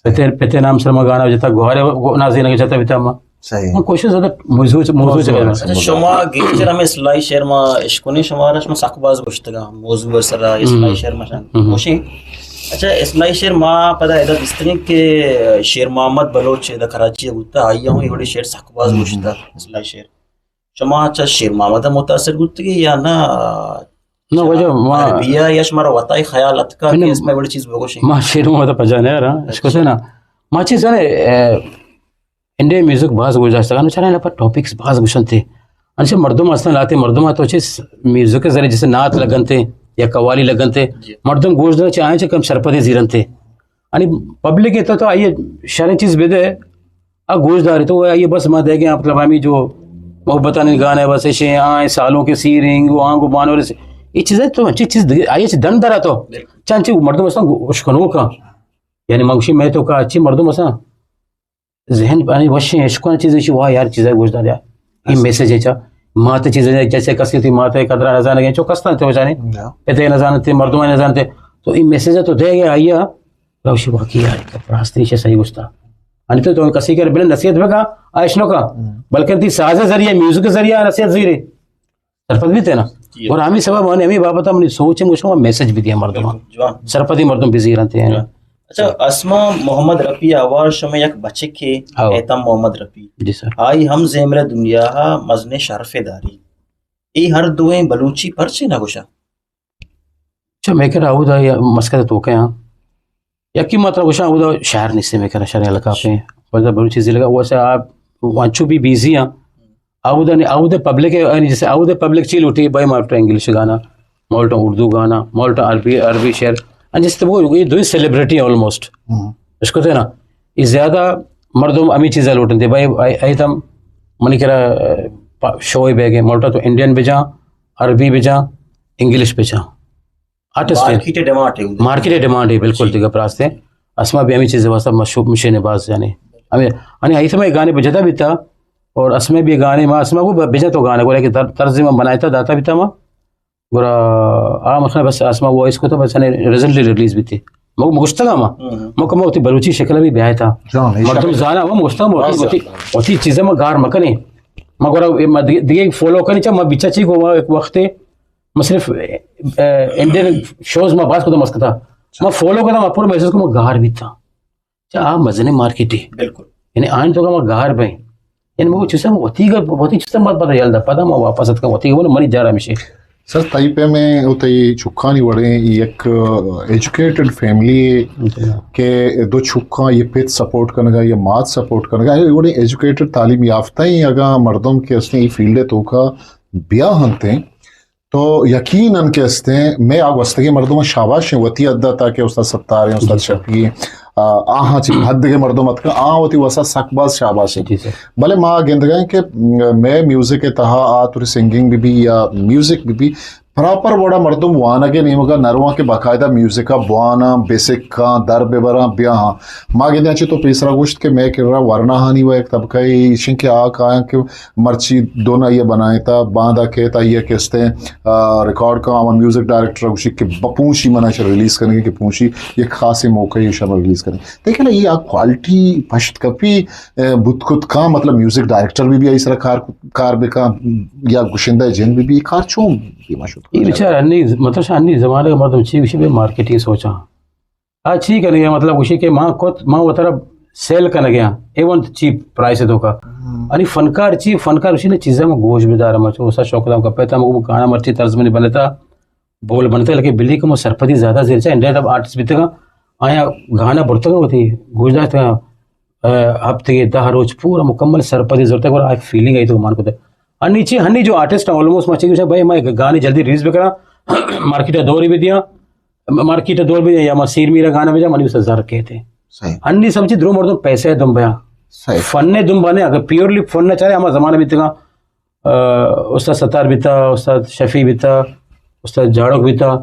پتے، پتے نام سر ما گانا جتا، گوارے نازینگ جتا بیتا ما۔ صحیح۔ ما کوشش زیادہ موضوع، موضوع موضوع چہ کرنا۔ اچھا، شما گیشتر ہمیں اصلاحی شعر ما اشکنی، شما را شما سک باز گوشتگا، موضوع سر اصلاحی ہم۔ شعر ما شان ہم۔ گوشیں۔ اچھا، اصلاحی شعر ما پدا ادا دستگیں کہ شیر محمد بلوچ ادا کراچی بوتا، آئی ہم یہ بڑے شعر سک باز ہم۔ گوشتا، اصلاحی شعر۔ شما چہ شیر محمد ءَ متاثر بوتگی یا نہ؟ نہ، واجہ، ما عربی ءَ یا شمارا وتائی خیال اتکا کہ اس میں بڑی چیز بگوشیں؟ ما شیر محمد ءَ پجا نہ یارا، اچھا۔ اشکو سے نا۔ ما چیز ہے، اے، انڈین میوزک باز گوش داشتگا، نو چارا پر ٹاپکس باز گوشنتے۔ انچہ مردم ہستن لاتے، مردم تو چیز میوزک ذریعے جیسے نعت لگنتے یا قوالی لگنتے، جی۔ مردم گوش داشت چاہیں چہ کم سرپدی زیرنتے۔ یعنی پبلک تو، تو آئیے شریں چیز بدے، آ گوش داری تو آئیے بس ما دیگے، مطلب ہمیں جو محبتانی گانے بس ایشے، آئیں سالوں کے سیریں، وہ آنگو بانور سے، یہ چیزیں تو انچی چیز دے، آئیے چی دن درا تو۔ بالکل۔ چنچی مردم اساں اشکنوکا۔ یعنی منگوشی میں تو کا اچھی مردم اساں ذہن پانی وشیں اشکن چیز ایشی، واہ یار چیزیں گوش داریا۔ یہ میسج ہے چا، مات چیزیں جیسے کسی تھی مات قدرہ نزانے گئے، چو کستان تے بچانے، نہ۔ پتے نزانتے، مردمان نزانتے۔ تو یہ میسج تو دے گیا آئیا، روشی واقعی یار، راست نیچے صحیح گوشتا۔ یعنی تو، تو کسی کر بنا نصیحت بکا، آ اشنو کا۔ ہم۔ بلکن تی ساز ذریعہ، میوزک ذریعہ نصیحت زیرے۔ سرپد بیتے نا۔ جی۔ اور ہمیں سبب ہمیں، ہمیں بابت ہمیں سوچ ہے، مشکل میسج بھی دیا مردم۔ بالکل، جوان۔ سرپدی مردم بزیرنتے ہیں۔ جوان۔ اچھا، اسما محمد رفیع آوار شمے یک بچکے ہاں۔ ایتم محمد رفیع۔ جی سر۔ آئی ہم زیمر دنیا مزن شرف داری۔ ای ہر دوئیں بلوچی پرچے نہ گوشا؟ چہ مئے کرا اودا یا مسکت توکا آں۔ یکی ما ترا گوشاں اودا شہر نیستے مئے کرا، شہر علاقہ پہ۔ بلدا بلوچی ضلع کا وہ سے آپ وانچو بھی بیزی آں۔ اودا نے، اودا پبلک ہے، یعنی جیسے اودا پبلک چی لوٹی، بھائی مالٹا انگلش گانا، مالٹا اردو گانا، مالٹا عربی، عربی شعر۔ ان جیسے تو وہ یہ دوئی سیلیبریٹی آلموسٹ۔ ہم۔ اس کو تھے نا، یہ زیادہ مردم ہمیں چیزیں لوٹن تھے، بھائی، آئی، آئی تم منی کرا، پا-، شوئے بیگے، مالٹا تو انڈین بجا، عربی بجا، انگلش بجا۔ آرٹسٹ ہیں۔ مارکیٹ ڈیمانڈ ہے۔ مارکیٹ ڈیمانڈ ہے، بالکل۔ جی۔ دیگہ پراستے۔ اسما بھی ہمیں چیزیں واسطہ مشہور مشین باز یعنی۔ ہمیں، یعنی ایسے میں گانے بجتا بھی تھا، اور اسمے بھی گانے ما، اسما وہ بجا تو گانے، گورا کہ طر-، طرز ما بنایا تھا، داتا بھی تھا ما۔ گورا آ مثلا بس اسما وہ اس کو تو بس نے ریسنٹلی ریلیز بھی تھی۔ مگو مگشتگا ما۔ ہم۔ مگو ما وتی بلوچی شکل بھی بیایا تھا۔ جان، مردم زانا، وہ مگشتگا ما وتی، وتی، وتی چیزیں ما گار مکنے۔ ما گورا یہ ما دیگه، دیگه فالو کنی چا ما بچا چی کو ایک وقت ما صرف، اے، انڈین شوز ما باز کتو مسکتا۔ ما فالو کتا، ما پورا محسوس کو ما گار بیتا۔ چا آ مزنیں مارکیٹ ہے۔ بالکل۔ یعنی آن تو ما گار بیں۔ یعنی مگو چیزا وتی گا، وتی چیزا مت پتا یل دا، پدا ما واپس اتکا وتی گا، منی جارا مشے۔ سر، تئی پیم ءَ و تئی چکانی وڑیں یک ایجوکیٹڈ فیملی کہ دو چکاں، یہ پت سپورٹ کنگا یا مات سپورٹ کنگا، یہ وڑیں ایجوکیٹڈ، تعلیم یافتہ ہیں اگاں مردم کہ استیں ای فیلڈ ءِ توکا بیا ہنتیں، تو یقیناً کہ استیں میں آ گوستگیں مردم شاباش ہیں، وتی حد ءَ تاکہ استاد ستار ہیں، استاد شفیع ہیں، آ، آہاں چی حد کے مردم اتکا، آ وتی وسا سک باز شاباش ہیں۔ بلے ما گندگا ہیں کہ میں میوزک ءِ تہا آ توری سنگنگ بہ بی یا میوزک بہ بی، پراپر وڑا مردم وانگ ءِ نیمگا نرواں کہ باقاعدہ میوزک ءَ بواناں، بسکاں، در ببراں، بیاہاں۔ ما گندیں چہ تو پیسرا گوشت کہ مئے کرا ورناہانی و یک طبقہ ایشن کہ آ کایاں کہ مرچی دو نہ یہ بنائیں تا باندا کہتا یہ کہستے، آ، ریکارڈ کا ہما میوزک ڈائریکٹر گوشی کہ ب-، پونشی منا چہ ریلیز کرنے کہ پونشی یک خاصیں موقع ہے شما ریلیز کرنے۔ لیکن یہ آ کوالٹی پشت کپی، اے، بوت کت کاں، مطلب میوزک ڈائریکٹر بہ بی آئی سرا کار، کار بکاں یا گشندہ جند بہ بی، کار چون دیما شد؟ یہ بیچارہ انی، مطلب شاہ انی زمانے کا مردم چی گوشی بے مارکیٹنگ سوچا۔ آ چی کنگے، مطلب گوشی کہ ماں کت، ماں وترا سیل کنگے، ایون چیپ پرائس دو کا۔ انی فنکار چی، فنکار گوشی نے چیزاں میں گوش بدار، مچو سا شوق دام کا پیتا مگو گانا مرچی طرز میں بنتا، بول بنتے، لیکن بلی کمو سرپدی زیادہ زیر چا انڈیا تب آرٹسٹ بیتگا، آیا گانا برتگا ہوتی، گوش داشتگا، آ، ہفتے دہ روچ پورا مکمل سرپدی زرتگ اور آ فیلنگ آئی تو مان کو دے۔ انی چی، ہنی جو آرٹسٹ آلموسٹ ما چی گوشا، بھائی، ما گانے جلدی ریلیز بکرا، مارکیٹ دوری بھی دیا، مارکیٹ دور بھی دیا، یا ما سیر میرا گانا بجا، منی اسے زر کہتے۔ صحیح۔ ہنی سمجھی درو مردم پیسے دم بیا۔ صحیح۔ فن دم بنے، اگر پیورلی فن چاہے، ہما زمانہ بیتگا، آ، استاد ستار بیتا، استاد شفیع بیتا، استاد جاڑوک بیتا۔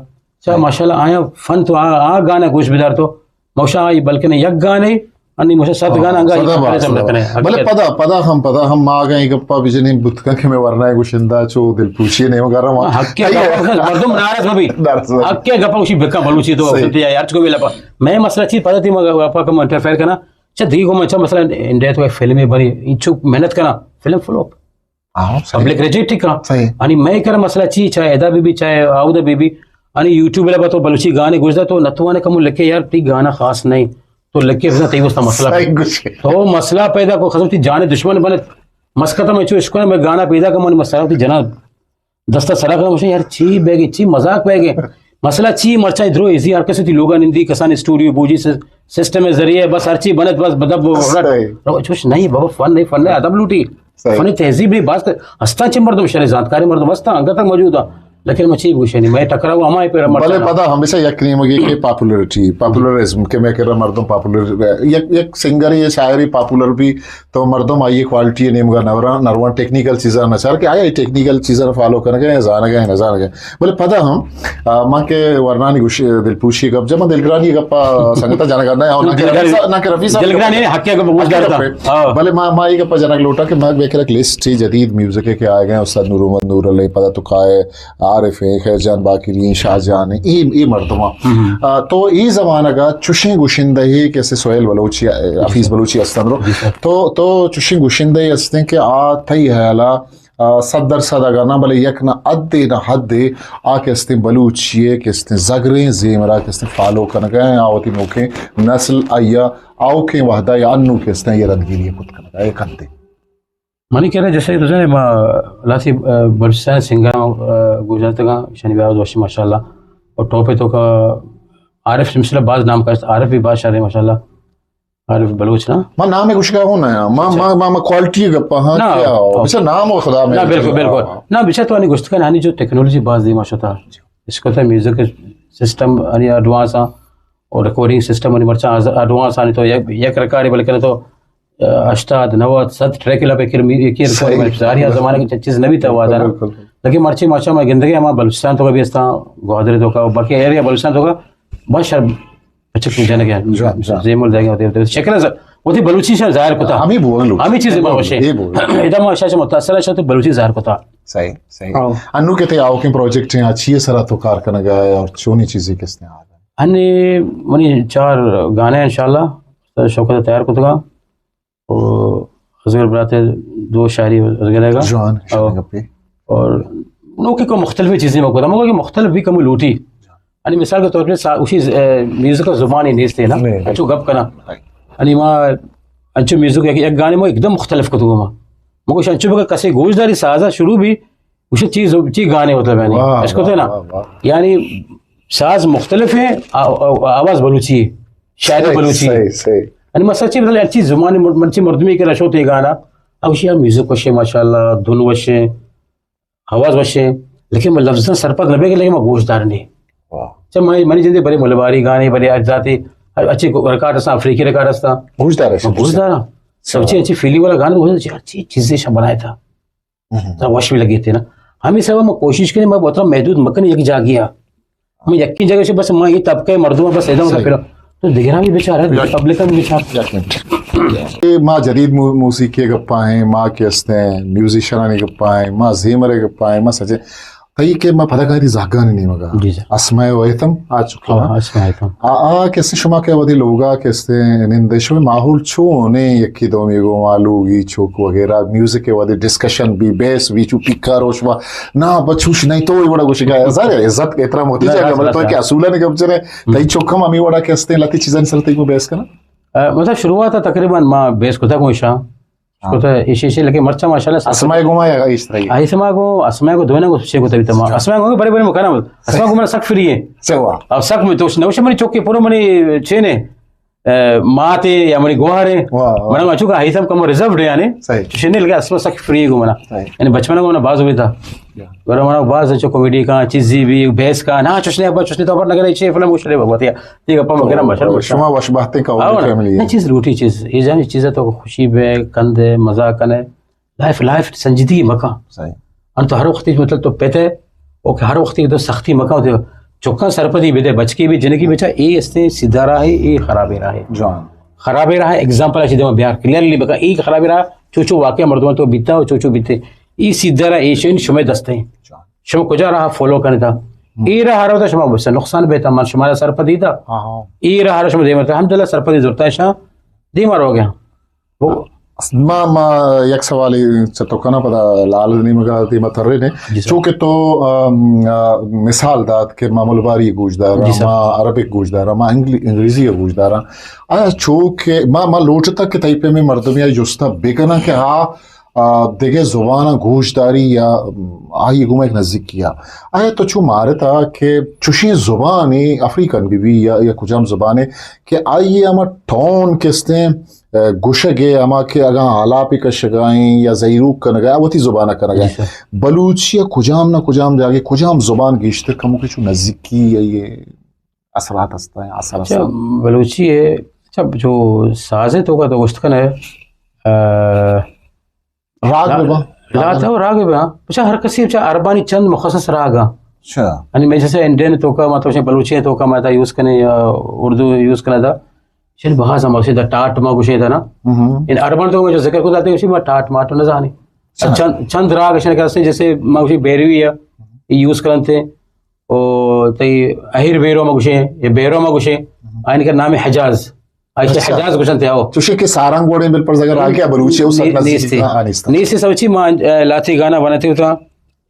چا ماشاءاللہ آیا فن تو آ، آ گانا گوش بدار تو موشا آئی بلکن یک گانے، انی موشا ست گانا انگا سدا بار، سدا بار۔ بلے پدا، پدا ہم، پدا ہم ما آگا ایک گپا بجنیں بتکا کہ میں ورنا ہے گوشندہ چو دلپوشی نہیں مگر ہاں، حق کے گپا، مردم ناراض مبی۔ ناراض مبی۔ حق کے گپا اسی بکا بلوچی تو صحیح۔ سنتے یار، چکو بھی لپا۔ میں مسئلہ چیز پدا تھی مگر پا کم انٹرفیئر کنا۔ چا دیگو من چا مثلاً انڈیا تو فلمیں بنی، انچو محنت کنا، فلم فلوپ۔ ہاں، صحیح۔ پبلک ریجیکٹ ہی کن۔ صحیح۔ یعنی میں کر مسئلہ چی، چاہے ادا بی بی، چاہے آودا بی بی، یعنی یوٹیوب لبا تو بلوچی گانے گوشدا تو نتوانے کمو لکھے یار، تی گانا خاص نہیں۔ تو لکھے بزن تی واسطہ مسئلہ صحیح پہ-، گوشے۔ تو مسئلہ پیدا کو، خزم تی جانے دشمن بنے۔ مسکت میں چو اشکو میں گانا پیدا کم، مسئلہ تی جنا دستا سرا کم، یار چی بیگے، چی مذاق بیگے۔ مسئلہ چی مرچائی درو ایزی، ہر کسی تی لوگا نندی، کسان اسٹوڈیو بوجی سے سسٹم ءِ ذریعے بس ہرچی بنت بس بدب و رٹ۔ صحیح۔ رو-، چوش نہیں بابا، فن نہیں، فن نہیں، ادب لوٹی۔ صحیح۔ فن تہذیب نہیں، باز ہستاں چہ مردم شرے زانتکاریں مردم ہستاں، انگت تک موجود ہیں۔ لیکن میں چی گوشے نہیں، میں ٹکراؤ ہمائے پہ بلے رمٹ پدا ہمیشہ یک نیمگے کہ پاپولرٹی، پاپولرزم کہ میں کرا مردم پاپولر، یک، یک سنگر یا شاعری پاپولر بھی تو مردم آئی کوالٹی نیمگا نرواں، نرواں ٹیکنیکل چیزاں نہ چار کہ آیا ٹیکنیکل چیزاں فالو کرنے یا زانگے نہ زانگے۔ بلے پدا ہم، آ، ما کہ ورنانی گوش-، دلپوشی گپ، جب من دلگرانی گپ، آ، سنگتا جنگ نہ، نہ کہ دلگرانی، رفیع صاحب، نہ کہ رفیع صاحب دلگرانی گپ۔ حق ہے گپ گوش دارتا۔ ہاں۔ بلے ما، ما یہ گپ جنگ لوٹا کہ ما بے کرک لسٹ جدید میوزک ہے کہ آئے گئے استاد نور محمد نور علی، پدا تو کائے عارف ہیں، خیر جان باقری ہیں، شاہ جان ہیں، یہ، یہ مردم ہیں۔ آ، تو یہ زمانہ کا چشیں گوشندہ ہی کیسے سہیل بلوچی، آ، حفیظ بلوچی استن رو۔ تو، تو چشیں گوشندہ ہی استیں کہ آ تئی حیالا آ، صد درصد اگاں نہ، بلے یک نہ حدے نہ حدے آ کہ استیں بلوچی ءِ کہ استیں زگریں زیمرا کہ استیں فالو کنگ ءَ، آ وتی نوکیں نسل آئی ءَ آؤکیں وھد ءَ یا انو کہ استیں یہ ردگیری کت کنگ ءَ، یہ کنتے۔ منی کرا جیسے تو جانے ما لاسی، آ، بلوچستان سنگر، آ، گوجاتگاں، شنی بیاز وشی ماشاءاللہ۔ اور ٹاپ ءِ تو کا عارف سمسلہ باز نام کا، عارف بھی باز شرے ماشاءاللہ۔ عارف بلوچ نا؟ ما نام گوشگا ہوں نا، ما، اچھا۔ ما، ما، ما کوالٹی گپا ہاں، نا، کیا ہو؟ ہاں۔ بچا نام و خدا میں نا، بالکل، بالکل۔ نا، بچا تو آنی گوشت کن، آنی جو ٹیکنالوجی باز دیما شتا۔ اس کو تو میوزک سسٹم آنی ایڈوانس ہاں، اور ریکارڈنگ سسٹم آنی مرچا آز-، ایڈوانس آنی تو یک، یک ریکارڈ بلکہ تو، آ، ہشتاد، نود، صد ٹریک لا پہ کر می-، ایک ہی ریکارڈ صحیح۔ میں ساری آ زمانے کی چیز نبی تا ہوا تھا نا۔ بالکل، بالکل۔ لیکن مرچی ماشاء ما گندگی ہما بلوچستان تو کا بھی استا، گوادر تو کا، باقی ایریا بلوچستان تو کا، بس شر اچھا، کچھ جنگ ہے۔ جوان، جوان۔ زیمل دے گا، شکل ہے سر۔ وہ تھی بلوچی شاہ ظاہر کتا۔ ہمیں بول لو۔ ہمیں چیزیں ہمیں بول، بوشے۔ یہ بول۔ ادا ما شاہ متاثر ہے، شاہ تو بلوچی ظاہر کتا۔ صحیح، صحیح۔ ہاں۔ انو کے تھے آؤ کے پروجیکٹ ہیں، اچھی ہے سرا تو کار کرنے گا ہے اور چونی چیزیں کس نے آ گئے؟ ہنی منی چار گانے انشاءاللہ، شوکت تیار کتگا۔ او ازگر برات دو شاعری ازگر ہے گا۔ جوان، او، شاعری گپی۔ اور نوکی کو مختلف چیزیں مکو، مکو کہ مختلف بھی کم لوٹی۔ یعنی مثال کے طور پر سا-، اسی، اے، میوزک کا زبان ہی نہیں تھے نا، نہیں۔ اچھو گپ کنا۔ یعنی ما اچھو میوزک ایک، ایک گانے میں ایک دم مختلف کو تو ما۔ مکو انچو بگا کسے گوش داری سازا شروع بھی گوشے چی ز-، چی گانے مطلب یعنی، واہ، اشکتے واہ، نا؟ واہ، واہ۔ یعنی ساز مختلف ہے، آ-، آ-، آواز بلوچی ہے، شاعری صحیح، بلوچی ہے۔ صحیح، صحیح۔ یعنی مثلاً چی مطلب ہر چیز زبان مر-، مرچی مردمی کے رشو تے گانا، اب شی میوزک وشے ماشاءاللہ، دھن وشے، آواز وشے، لیکن میں لفظاں سرپد نہ بے، لیکن میں گوش دار نہیں۔ واہ۔ چا میں، منی جندے بڑے ملباری گانے، بڑے اجداتی، اچھے ریکارڈ ہستا، افریقی ریکارڈ ہستا۔ گوش دار ہے، گوش دار ہاں۔ سب چیز اچھی فیلنگ والا گانا، گوش دار، چی-، چیزیں شب بنایا تھا۔ ہم۔ تو وش بھی لگی تھی نا۔ ہمیں سب ہم کوشش کریں، میں بہت محدود مکن یک جاگی ہے۔ ہم یکی جگہ سے بس میں یہ طبقہ مردم بس ایدا صحیح۔ پھر تو دیگران بھی بیچارہ، پبلک بھی بیچارہ۔ اے ما جدید مو-، موسیقی گپا ہیں، ما کہ ہستے ہیں، میوزیشنانی گپا ہیں، ما زیمر گپا ہیں، ما سجے تئی کہ ما پدا کاری زاگانی نیمگا۔ جی سر۔ اسماء و ایتم آ چکا۔ ہاں، اسماء ایتم۔ آ، آ کسے شما کہ ودی لوگا کسے نندے شما ماحول چون ہے، یکی دومی گو ما لوگی چوک وغیرہ میوزک ودی ڈسکشن بھی، بحث بھی، چو پیکا روش با، نا بچوش نہیں تو وڑا گوشگا۔ ظاہر ہے عزت احترام ہوتی جائے گا، مطلب تو کہ اصولا نے گپ چرے، تئی چوک ہم ہمیں وڑا کسے لتی چیزیں سر تئی کو بحث کرنا۔ آ، مطلب شروعات تقریباً ما بحث کتا کو شاہ۔ ہاں۔ کتا ایشی ایشی لیکن مرچا ماشاءاللہ سب اسماء گو ما یا اس طرح ہی۔ اسماء گو، اسماء گو دونا گو چے کو تبی تمام۔ اسماء گو بڑے بڑے مکانا۔ اسماء گو من سک فری ہے۔ سوا۔ اور سک میں تو نوش منی چوکی پورو منی چینے، اے، ماتے یا منی گوہارے۔ واہ، واہ۔ من ما چوکا ایسم کم ریزرو ڈے آنے۔ صحیح۔ چشنے لگا اسماء سک فری گو منا۔ صحیح۔ یعنی بچپن کو منا باز ہوئی تھا۔ گڑا منا باز چو کامیڈی کا چیزی بھی بحث کا نا چشنے ابا چشنے تو خبر نہ کرے چے فلم گوشرے بابا تیا۔ تی گپا مکرم بشر بشر۔ شما وش بہتے کا فیملی ہے۔ چیز لوٹی چیز، یہ جانی چیز تو خوشی بے، کندے، مزاق کنے۔ لائف، لائف سنجیدگی مکا۔ صحیح۔ ان تو ہر وقت مطلب تو پتے او کہ ہر وقت تو سختی مکا ہوتے۔ چکا سرپدی بدے، بچکی بھی جنکی بچا، اے استے سیدھا راہ ہے، اے خرابی راہ ہے۔ جان۔ خرابی راہ ہے، ایگزامپل اسی دے بیار کلیئرلی بکا، اے خرابی راہ، چو چو واقعہ مردم تو بیتا ہو، چو چو بیتے۔ اے سیدھا راہ، اے شین شمے دستے۔ جان۔ شما کجا راہ فالو کرنے تھا؟ ہم۔ اے راہ ہر وقت شما بس نقصان بیتا، من شما سرپدی تھا۔ ہاں، ہاں۔ اے راہ ہر شما دیمر تھا، الحمدللہ سرپدی زورتا ہے شاہ، دیمر ہو گیا۔ ما، ما یک سوالے چہ تو کناں پدا لال نیمگا دیما ترے نے۔ جی سر۔ چونکہ تو، ام، آ، مثال دات کہ ما ملباری گوش داراں، جی سر۔ ما عربک گوش داراں، ما انگلی-، انگریزی گوش داراں۔ آیا چو کہ ما، ما لوٹتا کہ تئی پیمیں مردم یا جستا بکناں کہ آ، آ، دگہ زباناں گوش داری یا، ام، آئی گوما یک نزیکی آ۔ آیا تو چو مارتا کہ چوشیں زبانے افریقن بی بی یا، یا کجام زبانے کہ آئی ہما ٹون کستیں گوشگ ء ہما کہ اگاں آلاپے کشگ ء ایں یا زہیروک کنگ ء وتی زبان ء کنگ ء، جی سر۔ بلوچی ء کجام نہ کجام جاگے کجام زبان گیشتر کموکے چو نزیکی ء یہ اثرات است ہیں، اثر است اچھا، ہیں؟ بلوچی ء اچھا جو ساز ء توکا تو گوشت کن ء، آ، راگ لا-، بہ باں؟ لا تو راگ بہ باں۔ بچا ہر کسی بچا عربانی چند مخصص راگ آں۔ اچھا۔ یعنی میں جیسے انڈین توکا، مطلب بلوچی توکا میں تا یوز کنے یا اردو یوز کنے دا۔ چل بہا سما گوشے دا ٹاٹ ما گوشے دا نا۔ ہم۔ ان عربان تو میں جو ذکر کو داتے اسی ما ٹاٹ ماٹ نہ زانی۔ اچھا۔ چند، چند راگ اشن کرتے جیسے ما گوشے بیروی ہے، یہ یوز کرنتے۔ او تئی اہیر بیرو ما گوشے، یہ بیرو ما گوشے۔ ہم۔ آئین کا نام حجاز۔ آئی اچھا۔ حجاز گوشنتے آو۔ چوشے کہ سارنگ وڑیں بل پر زگر راگ یا بلوچی او سر نی-، نزدیک نیستے۔ ہاں، نیستے۔ نیستے سوچی ما، اے، لاتی گانا بناتے ہوتا۔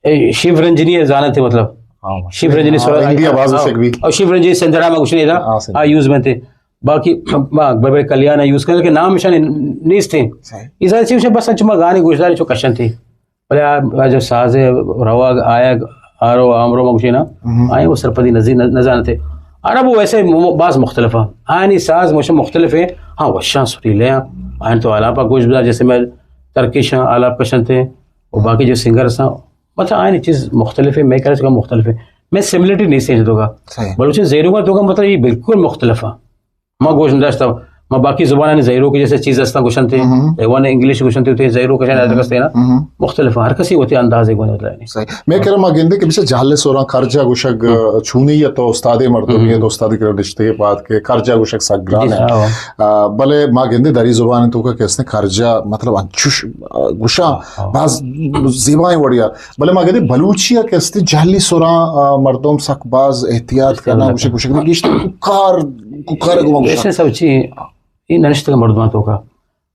اے، شیو رنجنی ہے زانتے مطلب۔ ہاں، شیو رنجنی ہاں، سورا-، ہندی آواز ہاں، شک بھی۔ اور شیو رنجنی سندرا ما گوشنے دا۔ ہاں، سندرا۔ آ یوز بنتے۔ باقی، ما بڑے بڑے کلیان یوز کرنے کہ نام شان نیستے۔ صحیح۔ یہ سارے چیز بس انچو ما گانے گوشدارے چو کشنتے۔ بلے آ، آ جو ساز ء روگ آیگ آرو آمرو ما گوشے نا، ہم۔ آئیں وہ سرپدی نزی-، نہ، نہ زانتے۔ عرب ویسے م-، باز مختلف ہیں۔ آئینی ساز مش مختلف ہیں۔ ہاں، وشاں سریلے ہیں۔ آئین تو آلاپا گوش بدار، جیسے میں ترکش ہیں، آلاپ کشنتے ہیں۔ اور باقی جو سنگرز ہیں، مطلب آئینی چیز مختلف ہے، میں کرے مختلف ہے۔ میں سملرٹی نہیں سمجھتا ہوگا۔ صحیح۔ بلوچی زیرو کا تو کا مطلب یہ بالکل مختلف ہے۔ ما گوش نداشتہ، ما باقی زبانانی زہیروک جیسے چیز ہستاں گوشنتے، ہم۔ ایوان انگلش گوشنتے ہوتے زہیروک شان ہم۔ ادرک ہستے نا، ہم۔ مختلف ہر کسی ہوتے اندازے گونے ہوتا ہے۔ صحیح۔ میں کرا ما گندے کہ بچے جہل سوراں کرجا گوشگ، ہم۔ چونی یا تو استاد مردمی ہم۔ یا تو استاد کرا رشتے پات کے کرجا گوشگ سک گران جی ہے۔ سر، ہاں۔ آ، بلے ما گندے دری زبان تو کا کسنے کرجا مطلب انچوش، آ، گوشاں ہاں، ہاں۔ باز زیبائیں وڑیا۔ بلے ما گندے بلوچی کستے جہلی سوراں، آ، مردم سک باز احتیاط کرنا، گوشے، گوشے کہ گیشتر کوکار، کوکار گما گوشاں۔ ایسے سب چی، یہ نرشت کا مردمان تو کا۔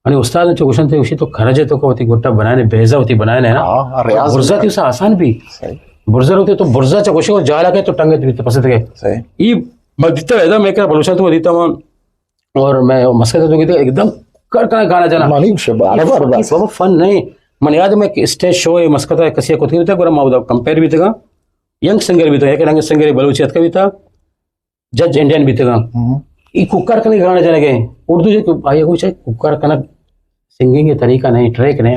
یعنی استاد نے چو گوشن تے، گوشی تو کرج تو کا ہوتی گٹا بنانے، بیزا ہوتی بنانے نا۔ ہاں، ریاض برزا بنانے۔ تھی اسا آسان بھی۔ صحیح۔ برزا ہوتے تو برزا چا گوشے اور جالا کے تو ٹنگے تو پسند گئے۔ صحیح۔ یہ میں دیتا، ادا میں کرا بلوچان تو دیتا ہوں۔ اور میں مسکت تو کہتے ایک دم کر کر گانا جانا۔ مانی گوشے بار بار بس۔ بابا فن نہیں۔ من یاد میں کہ اسٹیج شو ہے مسکتا ہے، کسی کتگی بیتا، گورا ما ادا کمپیئر بیتگا، ینگ سنگر بیتا، یک ینگ سنگر بلوچی اتکا بیتا، جج انڈین بیتگا۔ ای کوکار کنگ گانا جنگے، اردو جے کہ آئی کو چاہے کوکار کنگ سنگنگ کے طریقہ نہیں، ٹریک نہیں۔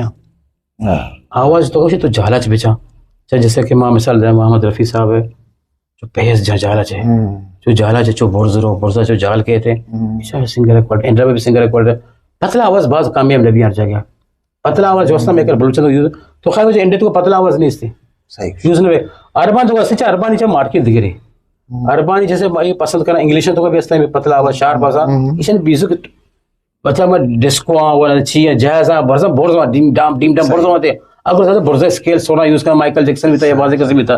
آواز تو گوشی تو جھالا چ بچا۔ چاہے جیسے کہ ما مثال دے محمد رفیع صاحب ہے، جو پیس جا جھالا چے۔ جو جھالا چے، جو برز رو، برزا جو جھال کہتے۔ سنگر کوالٹی، انڈیا میں بھی سنگر کوالٹی۔ پتلا آواز باز کامیاب نبی ہر جگہ۔ پتلا آواز جو استا میں کر بلوچستان تو یوز، تو خیر وجہ انڈیا تو پتلا آواز نہیں استی۔ یوز نہ، عربان تو اسے چا، عربانی چا مارکیٹ دگرے۔ عربانی جیسے یہ پسند کرنا، انگلش تو بھی استا ہے پتلا آواز، شارپ آواز۔ اسے بیزو بچا میں ڈسکو آں، ورنہ چی آں، جاز آں، برزا، برزا، ڈیم ڈام، ڈیم ڈام، برزا تے۔ اگر زیادہ برزا اسکیل سونا یوز کرنا، مائیکل جیکسن بیتا یا بازی کسی بیتا۔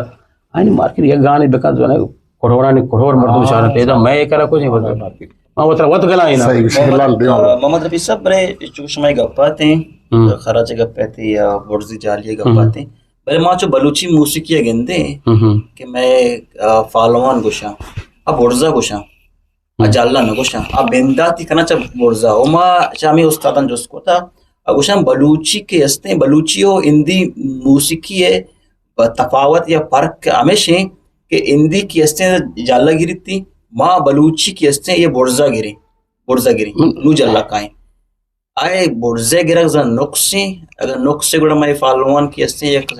آئینی مارکیٹ یک گانے بکن زونے، کروڑانی کروڑ مردم شارن پیدا، میں کرا کچھ نہیں بولتا۔ ما وترا وت گلا ہے نا۔ محمد رفیع صاحب، برے چو شما گپاتے، خراج گپاتے یا برزی جالی گپاتے، بلے ما چو بلوچی موسیقی گندے کہ میں فالوان گوشاں، اب برزا گوشاں۔ آ جالا نہ گوشاں، آ بنداتی کنا چہ برزا۔ و ما چہ ہمیں استادان جست کتا، آ گوشاں بلوچی کہ استیں، بلوچی و ہندی موسیقی ہے تفاوت یا فرق ہمیش ہیں کہ ہندی کی استیں جالا گریتی، ما بلوچی کی استیں یہ برزا گریں، برزا گریں، نو جالا کائیں۔ آئے برزے گرگ زن نقصیں، اگر نقصے گڑا مئے فالوان کی استیں یک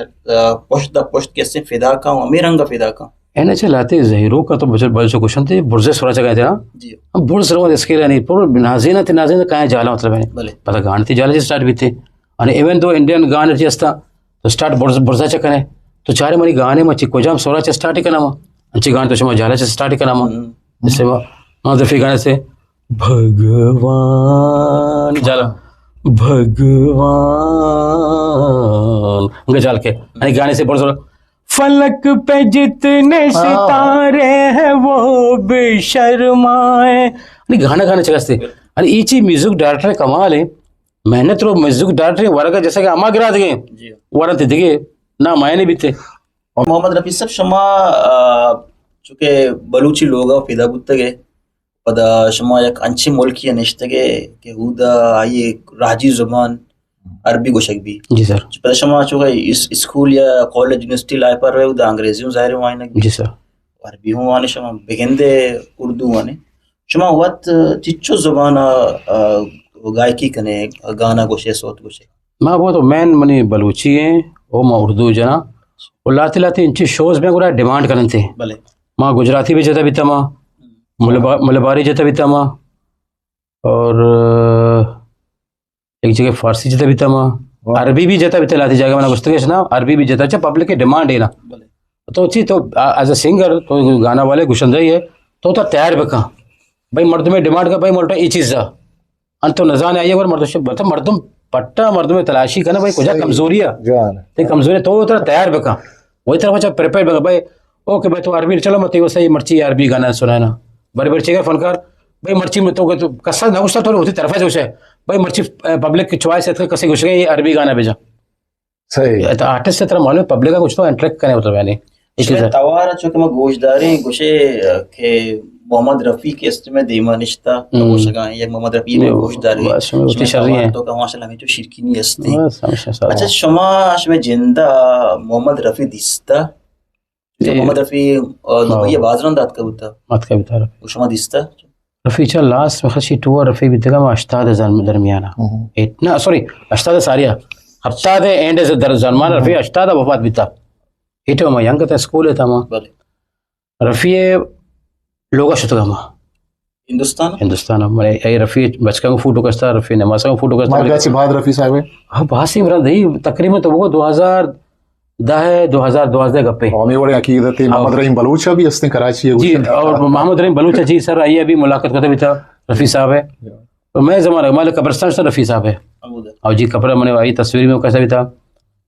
پشت دا پشت کی استیں فدا کاں، ہمیں رنگ فدا کاں۔ اینا چہ لاتے زہیروک ء تو بچ-، بلچو گوشنت، برزے سرا چہ گئے تھے، ہاں؟ جی۔ ہم برز سرا اسکیل نہیں، پر نازینا تے نازینا کائیں جالا مطلب ہے۔ بلے۔ پتہ گانے تے جالا چہ سٹارٹ بیتے۔ اور ایون دو انڈین گانے چہ استا، تو سٹارٹ برز-، برزا چہ کنے۔ تو چارے منی گانے ما چی کجام سرا چہ سٹارٹ کنا ما؟ انچی گانے تو شما جالا چہ سٹارٹ کنا ما۔ ہم۔ جیسے ما، ما دفی گانے سے، بھگوان، جالا، بھگوان، انگا جال کے۔ یعنی گانے سے برز سرا، فلک پہ جتنے ستارے ہیں وہ بھی شرمائے۔ یعنی گانا گانا چکستے۔ یعنی ایچی میوزک ڈائریکٹر کمال ہے۔ محنت رو میوزک ڈائریکٹر ورگا جیسا کہ اما گرا دگے۔ جی۔ ورنت دگے۔ نہ مائنے بیتے۔ محمد رفیع صاحب، شما، آ، چونکہ بلوچی لوگا پیدا بوتگے، پدا شما یک انچیں ملکی ء نشتگے کہ اودا آئی راجی زبان عربی گوشگ بی۔ جی سر۔ پدا شما چونکہ اس-، اسکول یا کالج یونیورسٹی لائف پر رہے، اودا انگریزی ہوں ظاہر وائنگ بی۔ جی سر۔ عربی ہوں وانے، شما بگندے اردو وانے۔ شما وت چچو زبان ء، آ، گائکی کنے، گانا گوشے، سوت گوشے؟ ما بہت مین منی بلوچی ہیں، او ما اردو جنا۔ و لاتے لاتے انچی شوز میں گڑا ڈیمانڈ کرنتے۔ بلے۔ ما گجراتی بھی جتا بیتا ما، ملبا-، ملباری جتا بیتا ما، اور، آ، ایک جگہ فارسی جتا بیتا ما، واہ۔ عربی بھی جتا بیتا، لاتی جگہ منا گشتگش نا، عربی بھی جتا، اچھا پبلک کے ڈیمانڈ ہے نا۔ بلے۔ تو چی تو، آ، ایز اے سنگر، تو گانا والے گشندہ ہی ہے، تو تا تیار بکا۔ بھائی مردم ڈیمانڈ کا، بھائی ملٹا ای چیز دا۔ ان تو نزانے آئیے ور مردم شب، بلتا مردم پٹا مردم تلاشی کنا، بھائی کجا صحیح۔ کمزوری ہے۔ جان۔ تے کمزوری تو ترا تیار بکا۔ وہی طرف اچھا پریپیئر بکا، بھائی اوکے بھائی، تو عربی چلو، مت وہ صحیح مرچی عربی گانا سنانا۔ بڑے بڑے چیگر فنکار، بھائی مرچی میں تو، تو کسا نہ گوشتا، تو ہوتی طرف سے گوشے۔ بھائی مرچی، اے، پبلک کی چوائس ہے، کسی گوشے یہ عربی گانا بھیجا۔ صحیح۔ تو آرٹسٹ سے طرح معلوم ہے، پبلک کا کچھ تو انٹریکٹ کرنے ہوتا ہے، یعنی۔ اس شمئے توار چو کہ ما گوشداریں گوشے کہ محمد رفیع کہ است میں دیما نشتا، ہم۔ گوشگا یک محمد رفیع میں گوشداریں۔ بس شمئے ہوتی شمئے شرری توار ہیں۔ تو کہ ماشاءاللہ ہمیں تو شرکینی ہستے۔ بس ہمیشہ ساتھ۔ اچھا، شما شمئے جندا محمد رفیع دیستا؟ اے، محمد رفیع، آ، ہاں۔ دبئی ء باز رند آتکگ بوتا۔ آتکگ بوتا رفیع۔ و شما دیستا؟ رفیع چا لاسٹ میں خشی ٹور رفیع بیتگا ما ہشتاد زن درمیانا۔ ہم۔ ایٹ، نہ، سوری، ہشتاد ساریا۔ ہفتاد اینڈ در زنمان رفیع ہشتاد وفات بیتا۔ ایٹو ما ینگ تا اسکول تا ما۔ بلے۔ رفیع لوگا شتگا ما۔ ہندوستان؟ ہندوستان، من اے رفیع بچکاں فوٹو کشتا، رفیع نماساں فوٹو کشتا۔ مرگا چی بعد رفیع صاحب؟ ہاں، باسی مرا دئی تقریباً تو وہ دو ہزار دہ، دو ہزار دوازدہ گپے۔ ہمیں وڑے عقیدت ہے، ہاں۔ محمد رحیم بلوچ بھی ہستے کراچی ہے، جی، اور محمد رحیم بلوچ جی سر، آئیے ابھی ملاقات کرتے بھی تھا، رفیع صاحب ہے۔ تو میں زمانہ مال قبرستان سے رفیع صاحب ہے۔ اور جی قبر میں نے آئی تصویر میں کیسا بھی تھا۔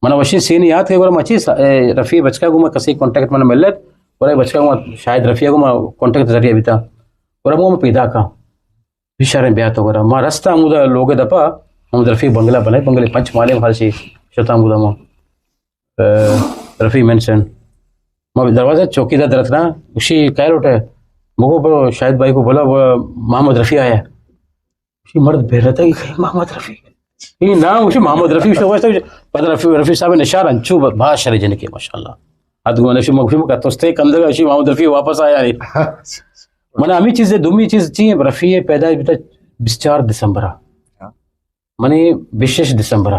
من وشی سین یاد کہ گورا مچی سا-، اے، رفیع بچکا کو میں کسی کانٹیکٹ من ملت، اور بچکا کو شاید رفیع کو میں کانٹیکٹ ذریعہ بھی تھا۔ اور وہ میں پیدا کا۔ بشاریں بیا تو گورا۔ ما رستا ہمودا لوگ دپا، محمد رفیع بنگلہ بنائے، بنگلے پنچ مالے ہر شی شتا ہمودا ما۔ اے، رفیع مینشن۔ ما دروازہ چوکی دا درتنا، اسی کہہ لوٹے، بگو برو شاہد بھائی کو بلا، وہ محمد رفیع آیا۔ اسی مرد بے رہتا کہ کہیں محمد رفیع۔ اے نام گوشی محمد رفیع، شو گوشتا، پدا رفیع، رفیع صاحب نشار انچو ب-، باز شر جنکے ماشاءاللہ. اد گونے شو مگفی مکا توستے کندگا شی محمد رفیع واپس آیا نی. من ہمیں چیز، دومی چیز چی ہے، رفیع پیدا بیتا بیست چار دسمبر. ہاں. منی بیست شش دسمبر.